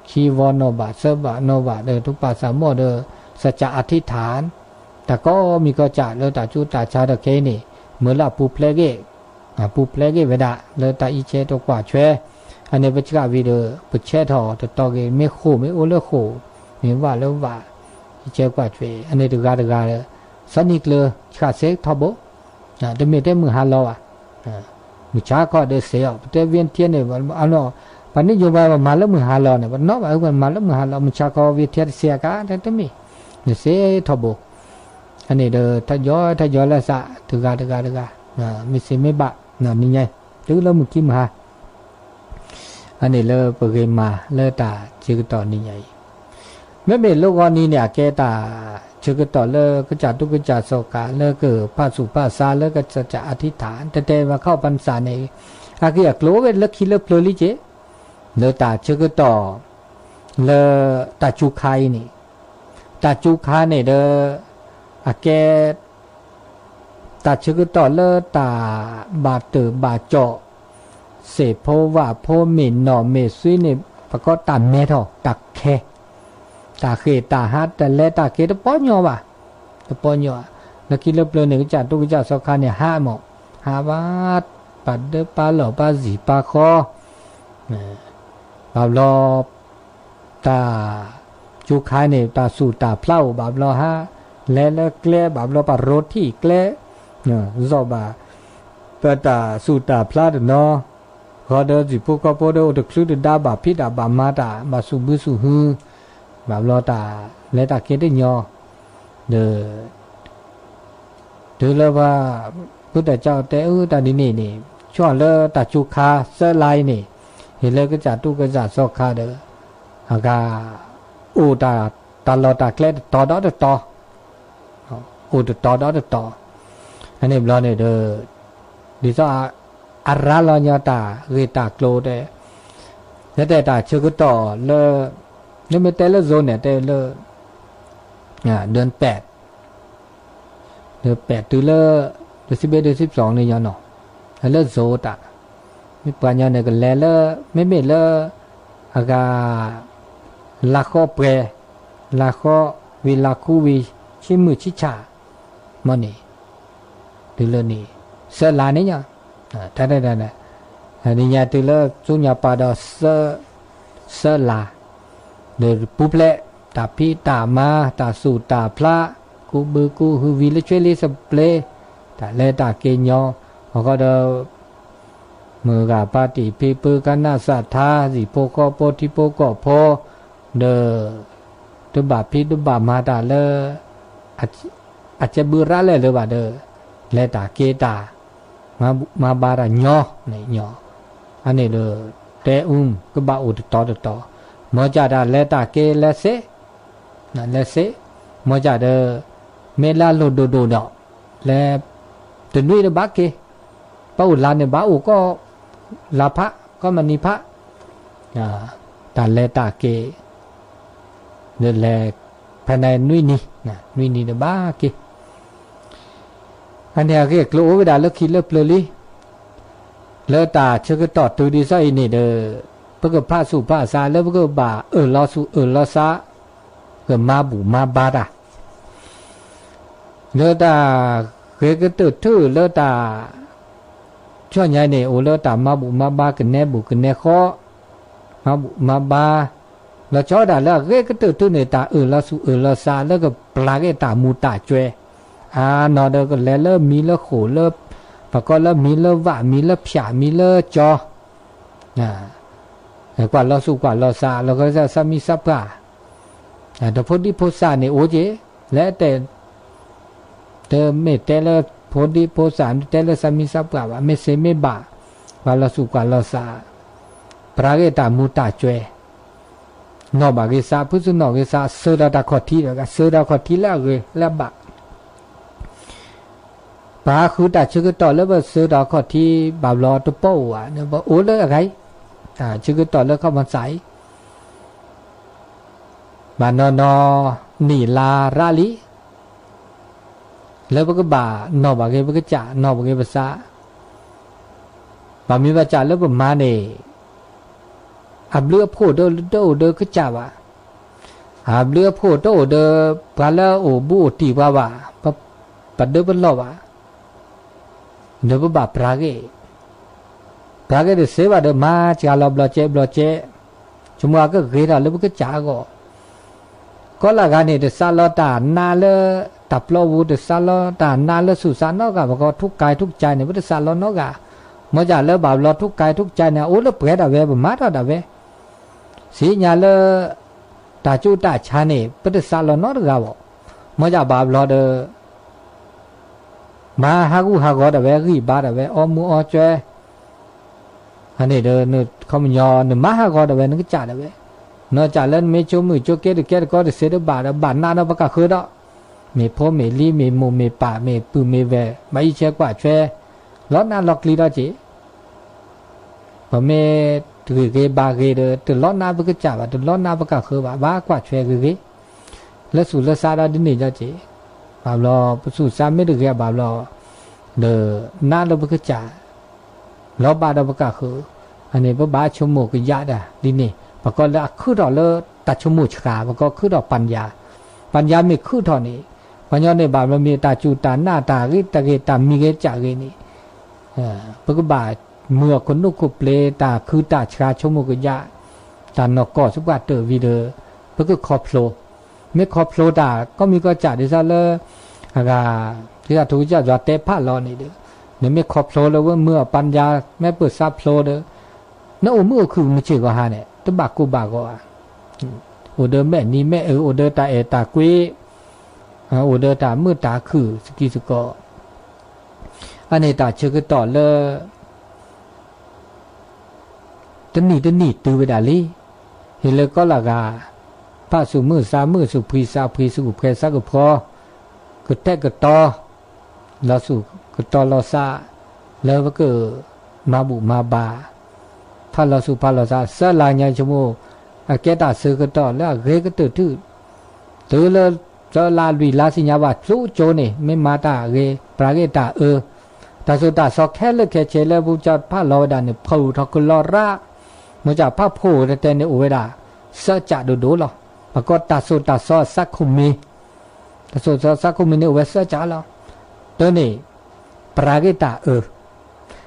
ခံဝီနီၣ်ဘၣ် သၢဘၣ်နီၣ်ဘၣ်ဒီး တပာ်စၢ်မီၣ်ဒီး စၢကၠးအထံထၣ် တၢ်ကိးမံၤကိးကၠးလၢတၢ်ကၠိတၢ်ဆါတၢ်ခဲအံၤန့ၣ် မ့ၢ်လၢအပူၤဖျဲးဂ့ၢ် ပူၤဖျဲးဂ့ၢ်ဝဲဒၣ် လၢတၢ်အံးဆဲးတကွၢ်ထွဲ အန့ၣ်ပဆှးဝံၤဒီး ပဆဲးထီၣ်တတီၤဂ့ၤ မ့ၢ်ဃိာ်မ့ၢ်အိၣ်လၢဃိာ် မ့ၢ်ဝၣ်လၢဝၣ် အံးဆဲးကွၢ်ထွဲ အန့ၣ်တဂၤတဂၤ စီၤနံၤကျၢၤဆှးစ့ထီဘိ တမ့ၢ်တဲမုၢ်ဟါလီၤဘၣ် မုၢ်ဆါခီဒီးစ့အီၤ ပတဲဝ့ထ့န့ၣ် ပှၤန့ၣ်ယိၤဘၣ်ပမၤလၢမုၢ်ဟါလီၤန့ၣ် ပနီၣ်ဘၣ်အုပမၤလၢမုၢ်ဟါလီၤ မုၢ်ဆါခီဝ့ထ့တစ့အကါ တမ့ၢ် နစ့ထီဘိ အန့ၣ်ဒီး ထီၣ်ယီထီၣ်ယီလၢသး တဂၤတဂၤတဂၤ မ့ၢ်စ့မ့ၢ်ဘၣ် နံၤညါ တုၤလၢမုၢ်ခံမုၢ်ဟါ အန့ၣ်လၢပဂ့ၤမၤလၢတၢ်ဆၢကတီၢ်နံၤညါအံၤ မ့မ့ၢ်လၢဂီၤနံၤန့ၣ် အကဲတၢ်ဆၢကတီၢ်လၢကစၢ်တူၢ်ကစၢ်စီၤခါ လၢကဖၣ်ဆူၣ်ဖၣ်ဆါလၢကစၢ်အထံထၣ် တဲတဲဘၣ်ခီၣ်ပနစၢ်န့ၣ် အဂ့ၢ်အကျိၤအိၣ်ဝဲလၢခံလၢပျၢၤလံက့ၤ လၢတၢ်ဆၢကတီၢ် လၢတၢ်စူၤခါအံၤန့ၣ် တၢ်စူၤခါန့ၣ်ဒီး အကဲ တၢ်ဆၢကတီၢ်လၢတၢ်ဘၣ်တၢၢ်ဘၣ်ကၠီၣ် စ့ၢ်ဖိဝၣ်ဖိမ့ၢ်နီၢ်မ့ၢ်သွံန့ၣ် ပကိးတၢ်မဲထီၣ်တၢ်ခဲ တၢ်ဃ့ၢ်တၢ်ဟါ တၢ်လဲၤတၢ်က့ၤတပီညီဘၣ် တပီညီ လၢခံလၢပျၢၤန့ၣ် ကစၢ်တူၢ်ကစၢ်စီၤခါန့ၣ် ဟးမး ဟးဘၣ် ပာ်ဒၢပာ်လီၢ်ပာ်စံာ်ပာ်ဃီ ဘၣ်ဘျီ တၢ်စူၤခါန့ၣ် တၢ်ဆူၣ်တၢ်ဖျါအိၣ်ဘၣ်ဘျီဟါ လဲၤလၢကျဲဘၣ်ဘျီပာ်ရိထံၣ်ကျဲ စီၣ်ဘၣ် ပတၢ်ဆူၣ်တၢ်ဖျါတနီၤ ဃီဒီးစံၣ်ဖိကီၢ်ဖိဒီးအိၣ်တချုးတဒါဘၣ်ဖံးတၢ်ဘၣ်မၤတၢ် ဘၣ်ဆူၣ်ဘုဆူၣ်ဟု ဘၣ်ဘျီတၢ်လဲၤတၢ်က့ၤတညီ ဒီး တုၤလၢပှၤ ဖုတၢ်ကၠီတဲအုတၢ်ဒ်န့ၣ်န့ၣ် ဆီၣ်လၢတၢ်စူၤခါသၢလါအံၤန့ၣ် ဟ့ၣ်လၢကစၢ်တူၢ်ကစၢ်စီၤခါဒီး အဂၤ အိၣ်တၢ်လီၢ်တၢ်ကျဲတတီၤဒီးတတီၤ အိၣ်တတီၤဒီးတတီၤ အန့ၣ်ဘျီန့ၣ်ဒီး ဒ်သိး အရၤလီၤညီတၢ်ဂ့ၢ်တၢ်ကျိၤတဲ လၢတဲတၢ်ဆၢကတီၢ်လၢ လၢမ့ၢ်တဲလၢ zone န့ၣ် တဲလၢ ဒၢးပဲး ဒၢးပဲးတုၤလၢ ဒၢးစံးဘ့ၣ်ဒၢးစံးစီၤန့ၣ်ညီနီၤ လၢ zone တၢ် မ့ၢ်ပှၤညီန့ၣ်ကလဲၤလၢ မ့မ့ၢ်လၢ အဂၤ လါဃီပှဲၤ လါဃီဝံၤလါခူဝံၤ ဆံမုၢ်ဆံဆၣ် မ့ၢ်န့ၣ် တုၤလၢန့ၣ် သၢလါန့ၣ်ညီ တၢ်တၢ်တၢ် နံၤညါတုၤလၢဆူညါပၤဒီး သၢလါ ဒီးပူၤဖျဲး တၢ်ဖံးတၢ်မၤ တၢ်ဆူၣ်တၢ်ဖျါ ကူးဘုကူးဟု ဝံၤလၢဆွ့လံသပျ့ တၢ်လဲၤတၢ်က့ၤညီ အဃိဒီး မုၢ်ဂၤဖါတံၢ်ဖံဖု ကနၣ်စၢ်ထါ စံၣ်ဖိဃီဖိ ထံဖိကီၢ်ဖိ ဒီး တဘၣ်ဖံးတဘၣ်မၤတၢ်လၢ အကဲဘုရးလဲၣ်လၢၤဘၣ်ဒီး လဲၤတၢ်က့ၤတၢ် မၤဘါတၢ်ညီန့ၣ်ညီ အန့ၣ်ဒီး တဲအူ ကဘၣ်အိၣ်တတီၤတတီၤ မ့ၢ်ကၢ်တၢ်လဲၤတၢ်က့ၤလဲၤစ့ လဲၤစ့ မ့ၢ်ကၢ်ဒီး မ့ၢ်လၢအလိၣ်ဒိၣ်ဒိၣ်ဒီး လဲၤ တနွံဒီးဘၣ်က့ၤ ပအိၣ်လါန့ၣ်ဘၣ်အိၣ်ကီး လါဖး ကီးမနံၤဖး တၢ်လဲၤတၢ်က့ၤ ဒီးလဲၤ ဖဲန့ၣ်နွံနံၤ နွံနံၤဒီးဘၣ်က့ၤ အန့ၣ်အဂ့ၢ်အကျိၤအိၣ်ဝဲဒၣ်လၢခံလၢပျၢၤလံ လၢတၢ်ဆၢကတီၢ်တုၤဒ်သိးအံၤန့ၣ်ဒီး ပကဖးဆူၣ်ဖးစးလၢပကဘၣ်အၢၣ်လီၤဆူၣ်အၢၣ်လီၤစး ကမၤဘူၣ်မၤဘါတၢ် လၢတၢ်ဂ့ၤကတၢၢ်ထူၣ်လၢတၢ် ဆီၣ်ညါန့ၣ် အိၣ်လၢတၢ်မၤဘူၣ်မၤဘါကနဲဘူၣ်ကနဲဃီ မၤဘူၣ်မၤဘါ လီၤဆီဒၣ်တၢ်လၢအဂ့ၤကတၢၢ်ထူၣ်န့ၣ် တၢ်အၢၣ်လီၤဆူၣ်အၢၣ်လီၤစးလၢကပျၢ်က့ၤတၢ်မူၤတၢ်စှဲၤ အါနီၢ်ဒီးကလဲၤလၢမံၤလၢဃိာ်လၢ ပကိးလၢမံၤလၢဝၣ် မံၤလၢဖၠၣ် မံၤလၢကၠီ ကွၢ်လီၤဆူၣ်ကွၢ်လီၤစး လီၤကစၢ်ဆၢမံဆၢပှၢ် ဒီးဖိဒံဖိသၣ်န့ၣ်အိၣ်က့ၤ လဲၤတဲ တမ့ၢ်တဲလၢဖိဒံဖိသၣ် တဲလၢဆၢမံဆၢပှၢ်ဘၣ် မ့ၢ်စ့မ့ၢ်ဘၣ် ကွၢ်လီၤဆူၣ်ကွၢ်လီၤစး ပျၢ်က့ၤတၢ်မူၤတၢ်စှဲၤ နီၢ်ဘၣ်ဂ့ၤစး ဖုစနီၣ်ဂ့ၤစး ဆၢဒီးတၢ်ခီၣ်ထံးဒီး ဆၢဒီးခီၣ်ထံးလၢအဂ့ၤလၢအဘၣ် ပှၤဃုတၢ်ဆၢကတီၢ်လၢပစၢၤတၢ်ခီၣ်ထံးဘၣ်ဘျီတပီၢ်အိၣ်ဘၣ်, ပအိၣ်လၢအဂၤအံၤ, တၢ်ဆၢကတီၢ်လၢခီမီစၢ်အံၤ, ဘၣ်နီၢ်နီၢ် နံၣ်လါရးလံ, လၢပကဘၣ်နီၢ်ဘၣ်က့ၤပကစၢ် နီၢ်ဘၣ်က့ၤပသး, ဘၣ်မ့ၢ်ဘၣ်စၢ်လၢပမၤန့ၣ် အဘျုးအဖှိၣ်တအိၣ်ဒီးကစၢ်ဘၣ်, အဘျုးအဖှိၣ်တအိၣ်ဒီးပှၤလၢအအိၣ်ဘူးအိၣ်တံၢ်ပှၤဘၣ်, ပဒၢပလီၢ်ဘၣ်, ဒီးပဘၣ်ပြၤဂ့ၢ်, ပြၤဂ့ၢ်တသ့ဘၣ်ဒီး မၤစှၤလီၤဘျီကဲဘျီကဲ, ဆိကမိၣ်အကဂ့ၤထီၣ်လၢပကစၢ်အဂီၢ်, ကီလၢဂၤန့ၣ် တသးလီတၢ်နးလၢတၢ်ပျီပူၤ, တသးလီတၢ်နးလၢဆူၣ်သးနီတဂၤ, ပကီၢ်ထူကဲထူကစဲန့ၣ် ပတသးလီနီတဂၤ, မ့ၢ်စၢ်လၢဘၣ်ဘျီထူကဲထူကစဲန့ၣ် အအိၣ်လၢပှဲၤဒၣ်ဝဲ ပမၤထီၣ်ဒၣ်ဝဲ, သ့ၣ်ညါလၢ တၢ်ကၠူတၢ်ဆါန့ၣ် ပတသးလီနီတဂၤဘၣ်, မ့ၢ်စၢ်ဘၣ်ဘျီဒီး မၤဟးဂူာ်ဟးဂီၤဒၣ်ဝဲ ဂံၢ်ဘါဒၣ်ဝဲ အီမူအီကၠွဲ အန့ၣ်ဒီး ခီပညီ နမၤဟးဂီၤဒၣ်ဝဲ နကစၢ်ဒၣ်ဝဲ, နီၢ်စၢ်လၢနမ့ၢ်ဆိကမိၣ်ကၠိက့တကဲတကီတသ့တဘၣ်ဒီး ဘၣ်နးဒီးပကၢ်ဃၢဒီး, မ့ၢ်ဖိမ့ၢ်လံၤ မ့ၢ်မိၢ်မ့ၢ်ပၢ် မ့ၢ်ပုၢ်မ့ၢ်ဝဲၢ် ဘၣ်အံးဆဲးကွၢ်ထွဲ လီနးလီၤကျံၤဒီးက့ၤ ပမ့ၢ်တဂ့ၤဂ့ၤဘၣ်ဂ့ၤဒီး တလီနးပကစၢ်ဘၣ် တလီနးပကၢ်ဃၢဘၣ် ဘၣ်ကွၢ်ထွဲဂ့ၤဂ့ၤ လၢသူၣ်လၢသးဒီးဒ်န့ၣ်ဒီးက့ၤ, ဘၣ်ဘျီ ပသူၣ်သးမ့ၢ်တဂ့ၤဘၣ်ဘျီ ဒီးနးလၢပကစၢ် လီၤဘၣ်ဒီးပကၢ်ဃၢ, အန့ၣ် ပဘၣ်ဆိကမိၣ်ကယၢ်တၢ်ဒ်န့ၣ် ပကိးလၢအခုၣ်ထီၣ်လၢတၢ်ဆိကမိၣ်ဆှး ပကိးခုၣ်ထီၣ်ပၣ်ယၤ, ပၣ်ယၤမ့ၢ်ခုၣ်ထီၣ်န့ၣ် ပှၤညီန့ၣ်ဘၣ်ဘျီမ့ၢ်တၢ်စူၢ်တၢ်နာ်တၢ်ဂ့ၤတၢ်ဂ့ၤတၢ်မံၤဂ့ၤကၢ်ဂ့ၤန့ၣ် ပကဘၣ်မုာ်အခိၣ်နူာ်ခိၣ်ပျ့ၤ တၢ်ခုၣ်တၢ်ဆှးဆိကမိၣ်ကယၢ်, တၢ်နီၢ်ကီၢ်သပှၢ်တၢၢ်ဝံၤဒီး ပကခီဖျိ, မ့ၢ်ခီဖျိတၢ် ကီၢ်မံၤကီၢ်စဲၣ်ဒ်သိးလၢ အဂၤ ဒ်သိးထူကစၢ်ယွၤတဲဖးလီၤန့ၣ်ဒီး နမ့ၢ်ခီဖျိလၢဝဲမုာ်အပၣ်ယၤ မ့ၢ်ပၢၢ်သးဖျိဒီး နအိၣ်မုာ်အိၣ်ခုၣ်မုာ်ဆ့ၣ်ဂီၤဟါန့ၣ် တဘၣ်ကိၢ်ဘၣ်ဂီၤဧါ, အိၣ်ဒီးမဲာ်နံၤမဲာ်အၢ အိၣ်ဒီးတၢ်အဲၣ်တၢ်ကွံ အိၣ်ဒီးတၢ်မုာ်တၢ်ခုၣ်သကံသကီး, အန့ၣ်တၢ်ဆၢကတီၢ်လၢ တနံၣ်တနံၣ်တုၤဝဲဒၣ်လံ, ဟ့ၣ်လၢကီလၢ်ဂၤ ဖးဆူၣ်မုာ်သးမုာ် ဆူၣ်ဖှံသးဖှံ ဆူၣ်ကဖှဲသးကဖှီ, ကထဲးကတီၤ လီၤဆူၣ်ကတီၤလီၤသး လၢပကမၤဘူၣ်မၤဘါ, ဖးလီၤဆူၣ်ဖးလီၤသး သၢလါညါဆိကမိၣ် အကဲတၢ်ဆၢကတီၢ်လၢအဂ့ၤကတၢၢ်ထူၣ် တုၤလၢ သၢလါလွံၢ်လါသ့ၣ်ညါဘၣ် ဖျိကၠိန့ၣ် မ့ၢ်မၤတၢ်ဂ့ၤ ပြၤဂ့ၢ်တၢ်အၢ, တၢ်သိၣ်တၢ်သီခဲလၢာ်ခဲဆ့လၢပကဖးလီၤဝဲဒၣ်န့ၣ် ဖီၣ်ထီၣ်ကလီၤရၣ်, မ့ၢ်ကဖးဖိတတဲန့ၣ်အိၣ်ဝဲဒၣ် သၢကၠးဒိၣ်ဒိၣ်လီၤ. ပကိးတၢ်သိၣ်တၢ်သီအသးခိၣ်မံၤ, တၢ်သိၣ်တၢ်သီအသးခိၣ်မံၤန့ၣ်အိၣ်ဝဲသၢကၠးလီၤ. တၢ်န့ၣ် ပြၤဂ့ၢ်တၢ်အၢ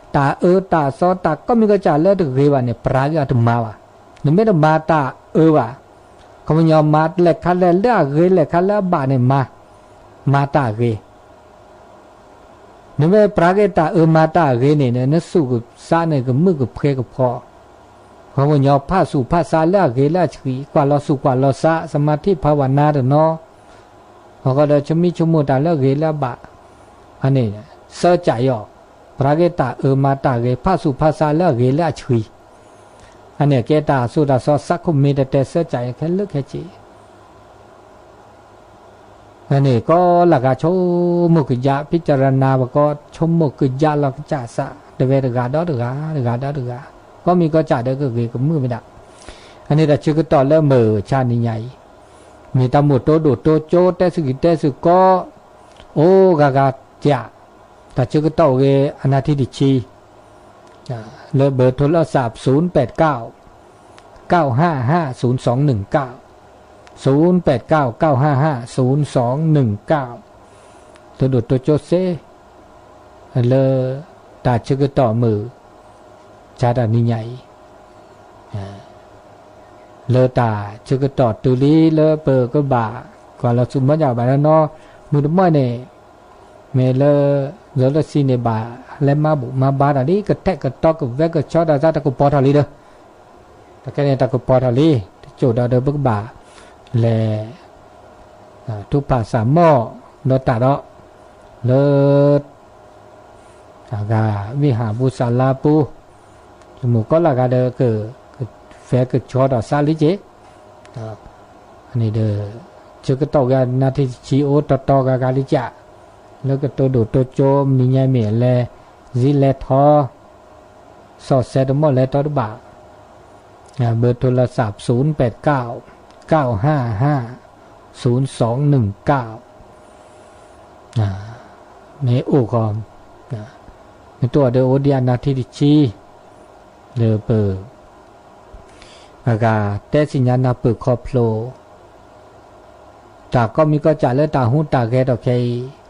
တၢ်အၢတၢ်သီတၢ်ကီၢ်မံၤကစၢ်လၢတဂ့ၤဘၣ်န့ၣ် ပြၤဂ့ၢ်အတမၤဘၣ်. နမ့ၢ်တမၤတၢ်အၢဘၣ်, ခီပညီမၤလဲၤခါလဲၣ်လၢအဂ့ၤ လဲၤခါလၢအဘၣ်န့ၣ် မၤ, မၤတၢ်အဂ့ၤ. နမ့ၢ်ပြၤဂ့ၢ်တၢ်အၢမၤတၢ်အဂ့ၤန့ၣ် နသူၣ်ကသးန့ၣ်ကမုာ်ကဖှဲကဖီ, ခီပညီဖးဆူၣ်ဖးသးလၢအဂ့ၤလၢအဆှံ, ကွၢ်လီၤဆူၣ်ကွၢ်လီၤသး သမၢထံၣ်ဖးဝဲနၤတနီၤ, အဃိဒီးဆိမိၣ်ဆိကမိၣ်တၢ်လၢအဂ့ၤလၢအဘၣ်, အန့ၣ် သၢကၠးအံၤ, ပြၤဂ့ၢ်တၢ်အၢမၤတၢ်ဂ့ၤ ဖးဆူၣ်ဖးသးလၢအဂ့ၤလၢအဆှံ, အန့ၣ်ကဲတၢ်သိၣ်တၢ်သီသးခိၣ်မံၤတတဲသၢကၠးအံၤခဲလၢာ်ခဲဆ့ အန့ၣ် ကီလၢ်ဂၤဆိကမိၣ်ကယၢ် ဖံတရနၤ ပကိးဆိကမိၣ်ကယၢ်လီၤကစၢ်သး တဝဲတဂၤဒီးတဂၤ တဂၤဒီးတဂၤ, ကီၢ်မံၤကီၢ်စဲၣ်ဒီးကဂ့ၤကမုာ်ဝဲဒၣ်, အန့ၣ်တၢ်ဆၢကတီၢ်လၢမုၢ်ဆါနံၤညါအံၤ, မ့ၢ်တၢ်မိၣ်တိဒိၣ်တိကၠိ တဲသုးဂံၢ်တဲသုးကီ အိၣ်ဂၤဂၤကၠး, တၢ်ဆၢကတီၢ်အိၣ်ဂ့ၤ အနၢ်ထံတဆံ လၢဘၢၣ်ထိလၢသး ศูนย์แปดเก้า เก้าห้าห้า ศูนย์สองหนึ่งเก้า ศูนย์แปดเก้า เก้าห้าห้า ศูนย์สองหนึ่งเก้า တိဒိၣ်တိကၠိစ့ လၢတၢ်ဆၢကတီၢ်မုၢ် ဆါတၢ်နံၤညါအံၤ လၢတၢ်ဆၢကတီၢ်တုၤလံလၢပကဘၣ် ကွၢ်လီၤဆူၣ်မီၢ်ယၢ်ဘၣ်နီၤ, မုၢ်တမီၢ်န့ၣ် မ့ၢ်လၢ လီၤလၢဆံန့ၣ်ဘၣ် လဲၤမၤဘူၣ်မၤဘါတၢ်လံ ကထဲးကတီၤကဝဲကဆှီတၢ်သး တၢ်ကပီၤထီၣ်လံဒီး တၢ်ခဲန့ၣ်တၢ်ကပီၤထီၣ်လံ တကၠိၣ်ဒီးဒီးပကဘၣ် လဲၤ ထူဖးသးမီၢ်ဒီးတၢ်ဒီး လၢ အဂၤ ဝံဟၣ်ပူၤ စၢလါပူၤ ယမိၢ်ကီလၢ်ဂၤဒီး က ကဖဲကဆှီဒီးသးလံက့ၤ န့ၣ်ဒီး ဆၢကတီၢ်ဂၤ နၢ်ထံၣ်တဆံအိၣ်တီတီဂၤဂၤလံကၠး လၢကတိၤဒိၣ်တိၤကၠိမံၤညါမ့ၢ်လဲၤ စံးလဲၤထီၣ် စီၤစဲတမီၣ်လဲၤထီၣ်တဘၣ် เบอร์โทรศัพท์ ศูนย์แปดเก้า เก้าห้าห้า ศูนย์สองหนึ่งเก้า မ့ၢ်အိၣ်ဃီ မ့ၢ်တအိၣ်ဒီးအိၣ်ဒံးအနၢ်ထံတဆံ လၢပ အဂၤတဲဆ့ၣ်ညါနၢ်ပၢၢ်ခီဖျိ တၢ်ကိးမံၤကိးကၠၢ်လၢတၢ်ဟူးတၢ်ဂဲၤထီၣ်ခဲအံၤ,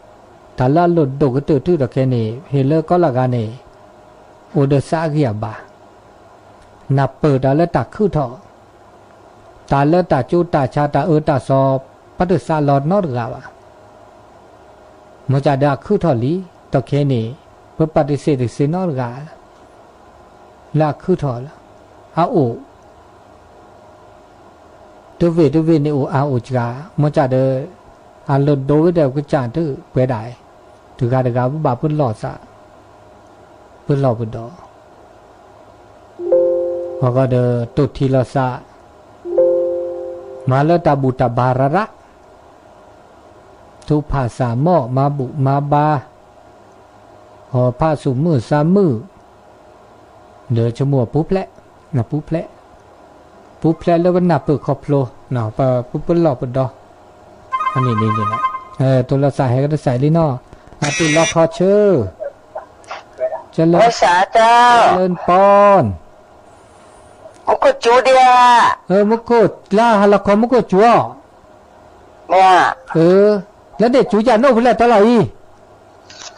တၢ်လၢအလိၣ်ဒိၣ်ကတၢၢ်ထီၣ်ခဲန့ၣ် ဟ့ၣ်လၢကိးလၢဂၤန့ၣ် အိၣ်ဒီးစးအဂံၢ်အဘါ, နၢ်ပၢၢ်တၢ်လၢတၢ်ခုၣ်ထီၣ်, တၢ်လၢတၢ်ကၠိတၢ်ဆါတၢ်အၢတၢ်သီ ပတုာ်သးလီၤနီတဂၤဘၣ်. မ့ၢ်ကၠၢ်ဒီးအခုၣ်ထီၣ်လံ, ဒီးခဲန့ၣ် ပပာ်တ့ၢ်စ့ၣ်တ့ၢ်စ့ၣ်နီတဂၤ လၢအခုၣ်ထီၣ်လီၤ. အအိၣ် တဝ့ၢ်တဝ့ၢ်န့ၣ်အိၣ်အါအိၣ်စှၤ, မ့ၢ်ကၠၢ်ဒီး အလိၣ်ဒိၣ်ဝဲဒီးကစၢ်တပှဲၤဒၣ်, တဂၤတဂၤပဘၣ်ပလီၢ်သး, ပလီၢ်ပဒီး, အဃိဒီးတိၢ်ထံလီၤသး, မၤလၢတၢ်ဘူၣ်တၢ်ဘါရၤရၤ ထုကဖၣ်စၢ်မီၣ် မၤဘူၣ်မၤဘါ, အီၣ်ဖးဆူၣ်မုၢ်သးမုၢ်, ဒီးဆိကမိၣ်ပူၤဖျဲး, ပူၤဖျဲး, ပူၤဖျဲးလၢပနၢ်ပၢၢ်ခီဖျိ, ပပလီၢ်ပဒီ, န့ၣ်, တိၢ်လီၤသးဟဲကတၢၢ်စဲးလံနီၤ, အတုၤလီၤခီဆၢ, လၢပီၢ်, မူခိၣ်စူၤဒံးဧါ, မူခိၣ်လၢဟါလီၤခီမူခိၣ်စူၤအီၤ လၢန့ၣ်စူၤကၢ်နီၣ်ဖဲလဲၣ်တီလီၤ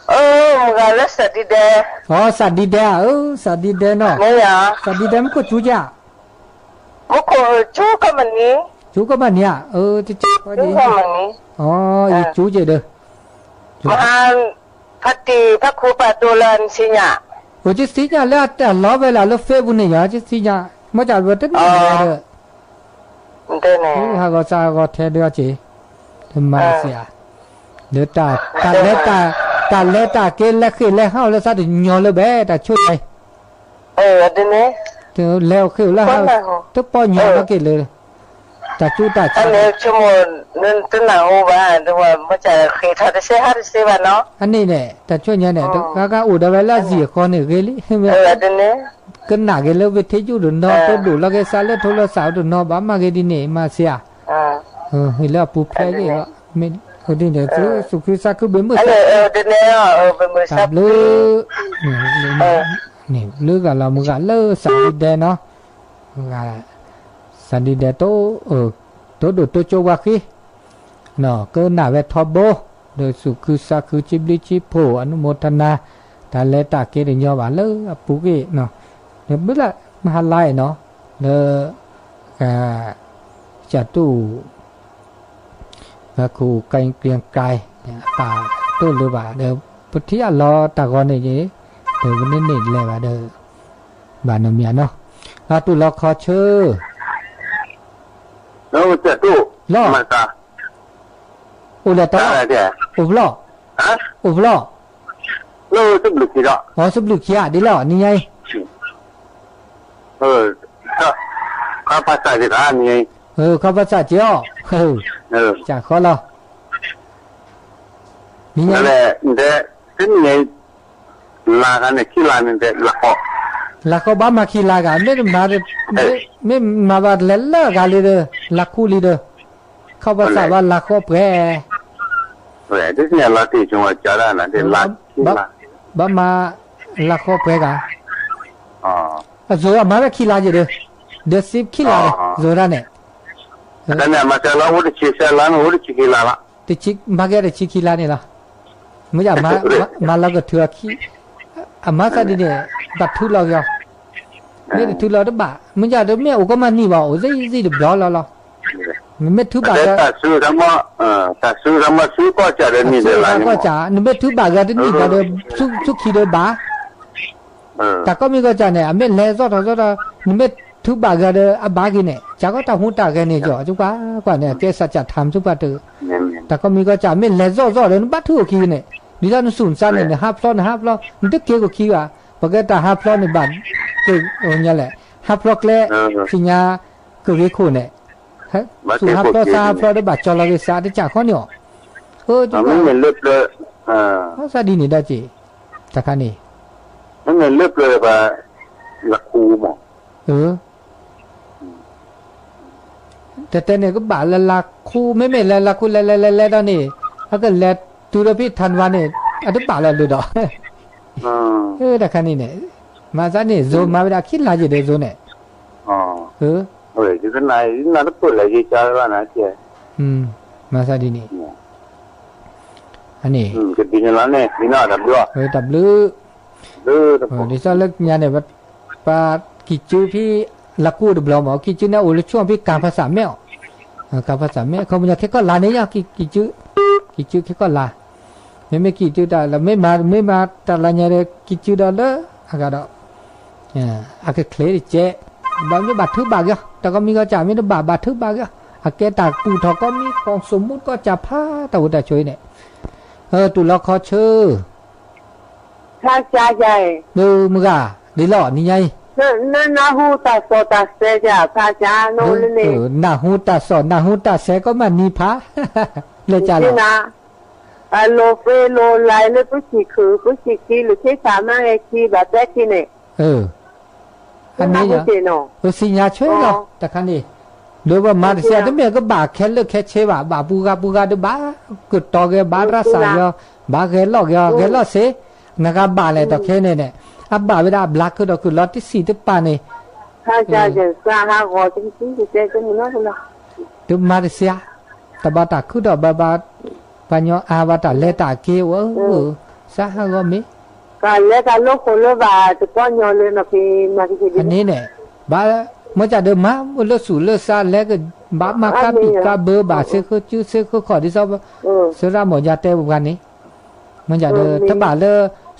အံၤ, မုၢ်ဂၤလၢစးဒံဒဲ, အီ စးဒံဒဲဧါ, အၢ စးဒံဒဲနီၤ, စးဒံဒဲမူခိၣ်စူၤကၢ်, မူခိၣ်စူၤကီးမနံၤ, စူၤကီးမနံၤဧါ, အၢ တကဲ, အီ ယစူၤက့ၤဒီး, မဟါ, ဖါတံၢ်ဖါခိၣ်ပာ်တိၢ်လၢနသ့ၣ်ညါ, အိၣ် ယသ့ၣ်ညါလၢအလီၤဝဲလၢ လၢ Facebook န့ၣ်ယီၤ, ယသ့ၣ်ညါ, မ့ၢ်ကၠၢ်ဝဲတန့ၢ်ဒီး ဟးဂီၤသးဟးဂီၤထဲဒၣ်အီၤက့ၤ, တမၤစ့ၢ်ဧါ, ဒီးတၢ်လဲၤတၢ်က့ၤလဲၤဃ့ၢ်လဲၤဟးလၢသးတညီလၢၤဘၣ် တၢ်ဆိၣ်ညါအံၤ, လဲၤအိၣ်ဃ့ၢ်အိၣ်လၢဟး, တပီၢ်ညီလီၤက့ၤလၢ တၢ်ကၠူတၢ်ဆါ, တနၢ်ဟူဘၣ်, မ့ၢ်ကၠၢ်ဃ့ၢ်ထီၣ်တစဲးဟးတစဲးဘၣ်နီၤ, အန့ၣ်န့ၣ် တၢ်ဆိၣ်ညါန့ၣ် တဂၤဂၤအိၣ်ဒီးဝဲလၢအစံာ်အဃီန့ၣ်ဂ့ၤလံ, ကနၣ်က့ၤလၢ ဝ့ၢ်ထ့ယူၣ် တနီၤ တိဒိၣ်လီၤက့ၤသးလၢထိလီၤသးတနီၤ ဘၣ်မၤဂ့ၤဒ်န့ၣ် မၤစ့ၢ်ဧါ, ဟ့ၣ်လၢအပူၤဖျဲးက့ၤလီၤ, မ့ၢ်ဒ်န့ၣ် သူၣ်ခုသးခုဘၣ်မုာ်သး, တၢ်ဘျုး, ဘျုးဂၤလီၤမုၢ်ဂၤလၢစးဒံဒဲနီၤ, စးဒံဒဲ တိဒိၣ်တိကၠိဝါဃံ, ကနၣ်ဝဲထီဘိ, ဒီးသူၣ်ခုသးခု စံးဘျုးစံးဖှိၣ် အနုမောทนา, တၢ်လဲၤတၢ်က့ၤတညီဘၣ်လၢအပူၤကွံာ်, ဒီးဘျုးလၢမဟါလါအံၤနီၤ, လၢ ကၠၢ်တူၢ် ပှၤခိၣ်ကၢ်ကၠံကၢ်, အပာ်တိၢ်လၢၤဘၣ်ဒီး ပထံၣ်အလီၤတၢ်ဂီၤန့ၣ်က့ၤ, ဒီးပန့ၢ်န့ၢ်လဲၤဘၣ်ဒီး ဘၣ်နီတမံၤနီၤ, အတုၤလီၤခီဆၢ, လီၤ, အိၣ်လဲၤတၢ်, အိၣ်ဖျီၣ်, အိၣ်ဖျီၣ်, အီ စဘျုးခံဧါ ဒ်လဲၣ် နံၤညါအံၤ ခီဖျိစးက့ၤအီၤ, စးဃီလီၤ, နံၤညါအံၤ လါန့ၣ် ခံလါန့ၣ် လါဃီဘၣ်မၤခံလါဂၤ, မ့ၢ်မၤဘၣ်လဲၤလၢဂၤလံဒီး လါခူလံဒီး ခီဖျိစးဘၣ်လါဃီပှဲၤ, ဘၣ်မၤလါဃီပှဲၤဂၤ, အစိၤအမၤဝဲခံလါက့ၤဒီး, ဒီးစ့ခံလါန့ၣ် စိၤဒၣ်န့ၣ် တၢ်န့ၣ် အမၤစၢၤလၢအိၣ်တဆံစဲလါန့ၣ် အိၣ်တဆံခံလါလီၤ, တဆံ, မၤက့ၤတဆံခံလါန့ၣ်လီၤ, မ့ၢ်ယမၤလီၤကထုးအခံ, အမၤသးဒ်န့ၣ် ဘၣ်ထုးလီၤက့ၤအီၤ, မ့ၢ်တထုးလီၤတဘၣ်, မ့ၢ်ယဒီးမ့ၢ်အိၣ်ကမၤနံၣ်ဘၣ် အိၣ်သ့ၣ်သ့ၣ်တဘျီလီၤလီၤ, နမ့ၢ်ထုးဘၣ်ဂၤ, တၢ်စုကီၢ်စးဒီးနမ့ၢ်ထုးဘၣ်ဂၤတနံၣ်ဘၣ်ဒီး ဆူခံဒီးဘၣ် တၢ်ကိးမံၤကိးကၠၢ်န့ၣ် အမ့ၢ်လဲၤစီၣ်ထီၣ်စီၣ်ထီၣ်, နမ့ၢ်ထုးဘၣ်ဂၤဒီးအဘၣ်က့ၤန့ၣ် ကၠၢ်ကီတၢ်ဟူးတၢ်ဂဲၤန့ၣ်ကီး ကကွၢ်ကွၢ်န့ၣ် အကဲစးကၠၢ်ထၢမ်သုပှၤတၢ်, တၢ်ကိးမံၤကိးကၠၢ် မ့ၢ်လဲၤစီၣ်စီၣ်ဒီး နဘၣ်ထုးအိၣ်ခံန့ၣ်, ဒ်သိးနသူၣ်နသးန့ၣ် နဟးဖျီနဟးဖျီ နတက့ၤကီၢ်ခံဘၣ်, ပကဲတၢ်ဟးဖျီန့ၣ်ဘၣ်, ကဲလဲၣ်, ဟးဖျီကျဲ, သ့ၣ်ညါ, ကရ့ခိၣ်န့ၣ် သူၣ်ဟးဖျီသးဟးဖျီဒီးဘၣ်ကၠီလီၤက့ၤစးတကၠၢ်ဃီန့ၣ်အီၤ, မ့မ့ၢ်လၢပျၢၤ, ဘၣ်ဆၣ်ဒ်န့ၣ်ဒီးက့ၤ, တခါန့ၣ်, မ့မ့ၢ်လၢပျၢၤပှၤ, လၢခူမး, တဲတဲန့ၣ်ကဘၣ်လၢလၢခူ မ့မ့ၢ်လၢလၢခူလဲၤလဲၤလဲၤလဲၤဒီးန့ၣ်, အကလဲၤတုၤဒီးဖဲထၣ်ဝါန့ၣ်, အတဘၣ်လီၤလၢဒီး, တခါန့ၣ်န့ၣ်, မၤသးန့ၣ် ယိၤမၤဝဲဒၣ်ခံလါယံၤဒီးယိၤန့ၣ်, နတပၢၢ်လဲၤယံၤကါဘၣ်နၤ, မၤသးဒ်န့ၣ်, တဘျုး, ဒ်သိးလၢညါန့ၣ် ပှၤကံၢ်စုဖဲ လၢကူတဘျီမး ကံၢ်စုန့ၣ်အိၣ်လၢဆိဖဲ ကၣ်ဖးစၢ်မဲာ်အီၤ, ကၣ်ဖးစၢ်မဲာ် ခီပညီခဲကီၢ်လါန့ၣ်ယါ ကံၢ်စု, ကံၢ်စုခဲကီၢ်လါ, မ့မ့ၢ်ကံၢ်စုတၢ်လၢ မ့ၢ်မၤ မ့ၢ်မၤတၢ်လၢညါဒီး ကံၢ်စုဒီးလၢအဂၤဒီး အကချ့တကဲး, ဘၣ်မ့ၢ်ဘၣ်ထုဘၣ်က့ၤအီၤ တၢ်ကီမံၤကီၢ်စၢ်မ့ၢ်တဘၣ်ဘၣ်ထုဘၣ်က့ၤအီၤ, အကဲတၢ်ပူၣ်ထီၣ်ကီမံၤ ကီၢ်စိမိၣ်ကီၢ်စၢ်ဖးတၢ်အိၣ်တၢ်ဆိးအံၤန့ၣ်, တူၢ်လီၤခီဆၢ မုၢ်ဂၤ, ဒ်လီၤနံၤညါအံၤ, နနၢ်ဟူတၢ်စီၣ်တၢ်ဆဲး, နၢ်ဟူတၢ်စီၣ် နၢ်ဟူတၢ်ဆဲးကီးမးနံၤဖး, လဲၤကလီၤ အလိၤသ့လိၤလဲၤလၢပဆံၣ်ခုၣ် ပဆံၣ်ခံ လၢခံဆၣ်မ့ၢ်ဂ့ၤခံ ဘၣ်တဲခံန့ၣ်, အန့ၣ်, ပသ့ၣ်ညါဆၢလီၤ တခါန့ၣ်, ဒီးပမၤတစဲး တမ့ၢ်ကဘၣ်ခဲလၢာ်ခဲဆ့ဘၣ်, ဘၣ်ပူၤဂၤပူၤဂၤဒီးဘၣ်ကတီၤဂ့ၤ ဘၣ်ရၣ်စၢ်ဂ့ၤ, ဘၣ်ဂဲၤလီၢ်ဂ့ၤ ဂဲၤလီၢ်စ့, နဂၤဘၣ်လဲၣ် တခါန့ၣ်န့ၣ်, အဘၣ်ဝဲဒၣ်အဘျါခုဒီးကုၢ်လီၤတဆံးတပာ်န့ၣ် တမၤတစဲး, တဘၣ်တၢ်ခုထီၣ်ဘၣ်ဘၣ်, ပှၤညီအါဘၣ်တၢ်လဲၤတၢ်က့ၤဝဲ, စးဟးဂီၤမ့ၢ်, တၢ်လဲၤတၢ်လၢခိၣ်လၢဘၣ်တပီညီလၢနဖံးမၤတက့ၤဒ်န့ၣ်, ဘၣ်, မ့ၢ်ကဒီးမၤလၢဆူၣ်လၢစါလဲၤက, ဘၣ်မၤကါဘံၣ်ကါဘၢဘၣ်စ့ဃုစုစ့ဃုခီၣ်ဒ်သိး, စရၣ်မီၢ်ယါတဲပှၤန့ၣ်, မ့ၢ်ကဒီး တဘၣ်လၢ,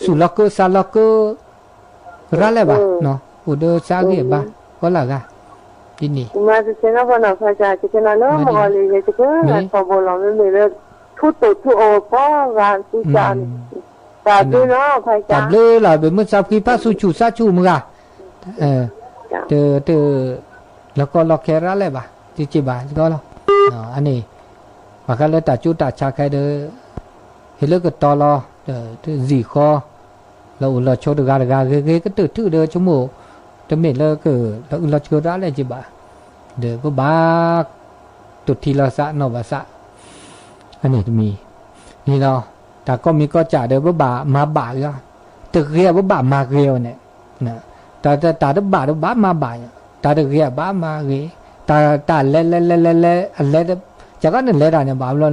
ဆူၣ်လီၤကၢစါလီၤကၢ ရၣ်လဲၣ်ဘၣ်, အိၣ်ဒီးစးဂ့ၢ်အဘါ, ကီလၢဂၤ, ဒ်န့ၣ်, မၤတသ့နီၢ်ဖီနီၢ်ဖးစၢ် တကဲနီၤလၢမဂီၢ်လံၤ ယတကဲထီဘိလီၤ မ့မ့ၢ်လၢ, ထူတိာ်ထူအီၤပီဂၤသံစၢ်န့ၣ်, တၢ်ဘျုးနီၤဖးစၢ်, တၢ်ဘျုးလီၤ ပမုၢ်ဆါဖှံဖးဆူၣ်ဆူၣ်ဆါဆူၣ်မဂၤ, တ, လီၤကီလီၤခဲရၣ်လဲၣ်ဘၣ် တက့ၢ်ဘၣ်ကီလီၤ, အန့ၣ်, ပှၤဃးလၢတၢ်ကၠိတၢ်ဆါခဲဒီး, ဟ့ၣ်လၢကတီၤလီၤ, တစံၣ်ဃီ, လီၤအိၣ်လီၤဆိးတဂၤတဂၤ ဂ့ၤဂ့ၤကတၢၢ်ထုဒီးဆိကမိၣ်, တမ့ၢ်လၢက, လီၤအုၣ်လီၤဆိးတၢ်လဲၣ်က့ၤဘၣ်, ဒီးပဘၣ်, တိၢ်ထံလီၤသးနီၢ်ဘၣ်သး, အန့ၣ်တမံၤ, န့ၣ်လီၤ, တၢ်ကီမံၤကီၢ်စၢ်ဒီးပဘၣ်မၤဘၣ်ဂ့ၤ, တဂ့ၤပဘၣ်မၤဂ့ၤအီၤန့ၣ်, တၢ်တဘၣ်ဒီးဘၣ်မၤဘၣ်, တၢ်တဂ့ၤဘၣ်မၤဂ့ၤ, တၢ်လဲၤလဲၤလဲၤလဲၤလဲၤ အလဲၤ, ကကီန့ၣ်လဲၤတၢ်န့ၣ် ဘၣ်ဘျီ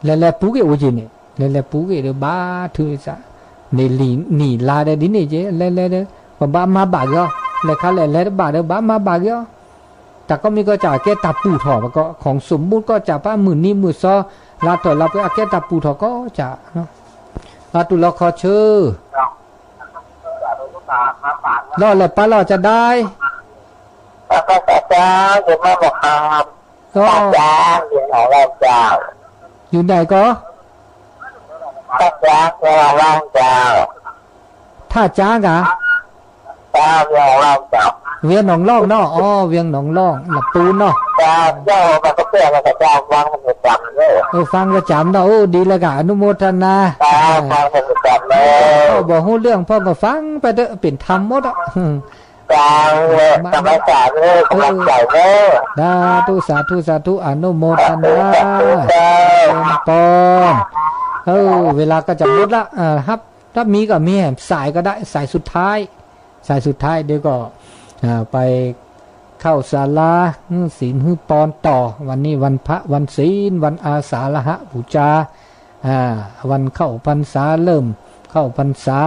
လဲၤလဲၤပူၤကွံာ်အိၣ်က့ၤန့ၣ် လဲၤလဲၤပူၤကွံာ်ဒီးဘၣ်ထုးသး, န့ၣ်လံနံၣ်လါဒီးဒ်န့ၣ်က့ၤ လဲၤလဲၤဒီး ပဘၣ်မၤဘၣ်က့ၤအီၤ, လဲၤခါလဲၣ်လဲၤတဘၣ်ဒီးဘၣ်မၤဘၣ်က့ၤအီၤ, တၢ်ကီမံၤကီၢ်စၢ်အကဲတၢ်ပူၣ်ထီၣ်, ခိၣ်စိမိၣ်ကီၢ်စၢ်ဖးမုၢ်နံၤမုၢ်သီ, လါထီၣ်လါပှဲၤအကဲတၢ်ပူၣ်ထီၣ်ကီၢ်စၢ်, အတူၢ်လီၤခီဆၢ လီၤလဲၤပာ်လီၤကဒါအံၤ, လီၤ, ယူၤနၢ်ကီၢ်, ထၣ်ကၠါကၤ, ဝ့ၢ်နီၢ်လီၢ်နီၤ, အီ ဝ့ၢ်နီၢ်လီၢ် လပူၤနီၤ, ဖၣ်ကစၢ်မနီၤ အိၣ်ဒ်လဲၣ်ဂၤ အနုမောทนา, ဘီၣ်ဟူလၢအဖီကီၢ် ဖၣ်ဖီကစၢ်မနီၤ, တၢ်တူၢ်စးထူစးထူ အနုမောทนา, ပီ, เวลาก็จะหมดละ, ถ้ามีก็มี สายก็ได้ สายสุดท้าย, สายสุดท้าย เดี๋ยวก็ ไปเข้าศาลา ศีลหื้อปอนต่อ วันนี้วันพระวันศีล วันอาสาฬหบูชา วันเข้าพรรษา เริ่มเข้าพรรษา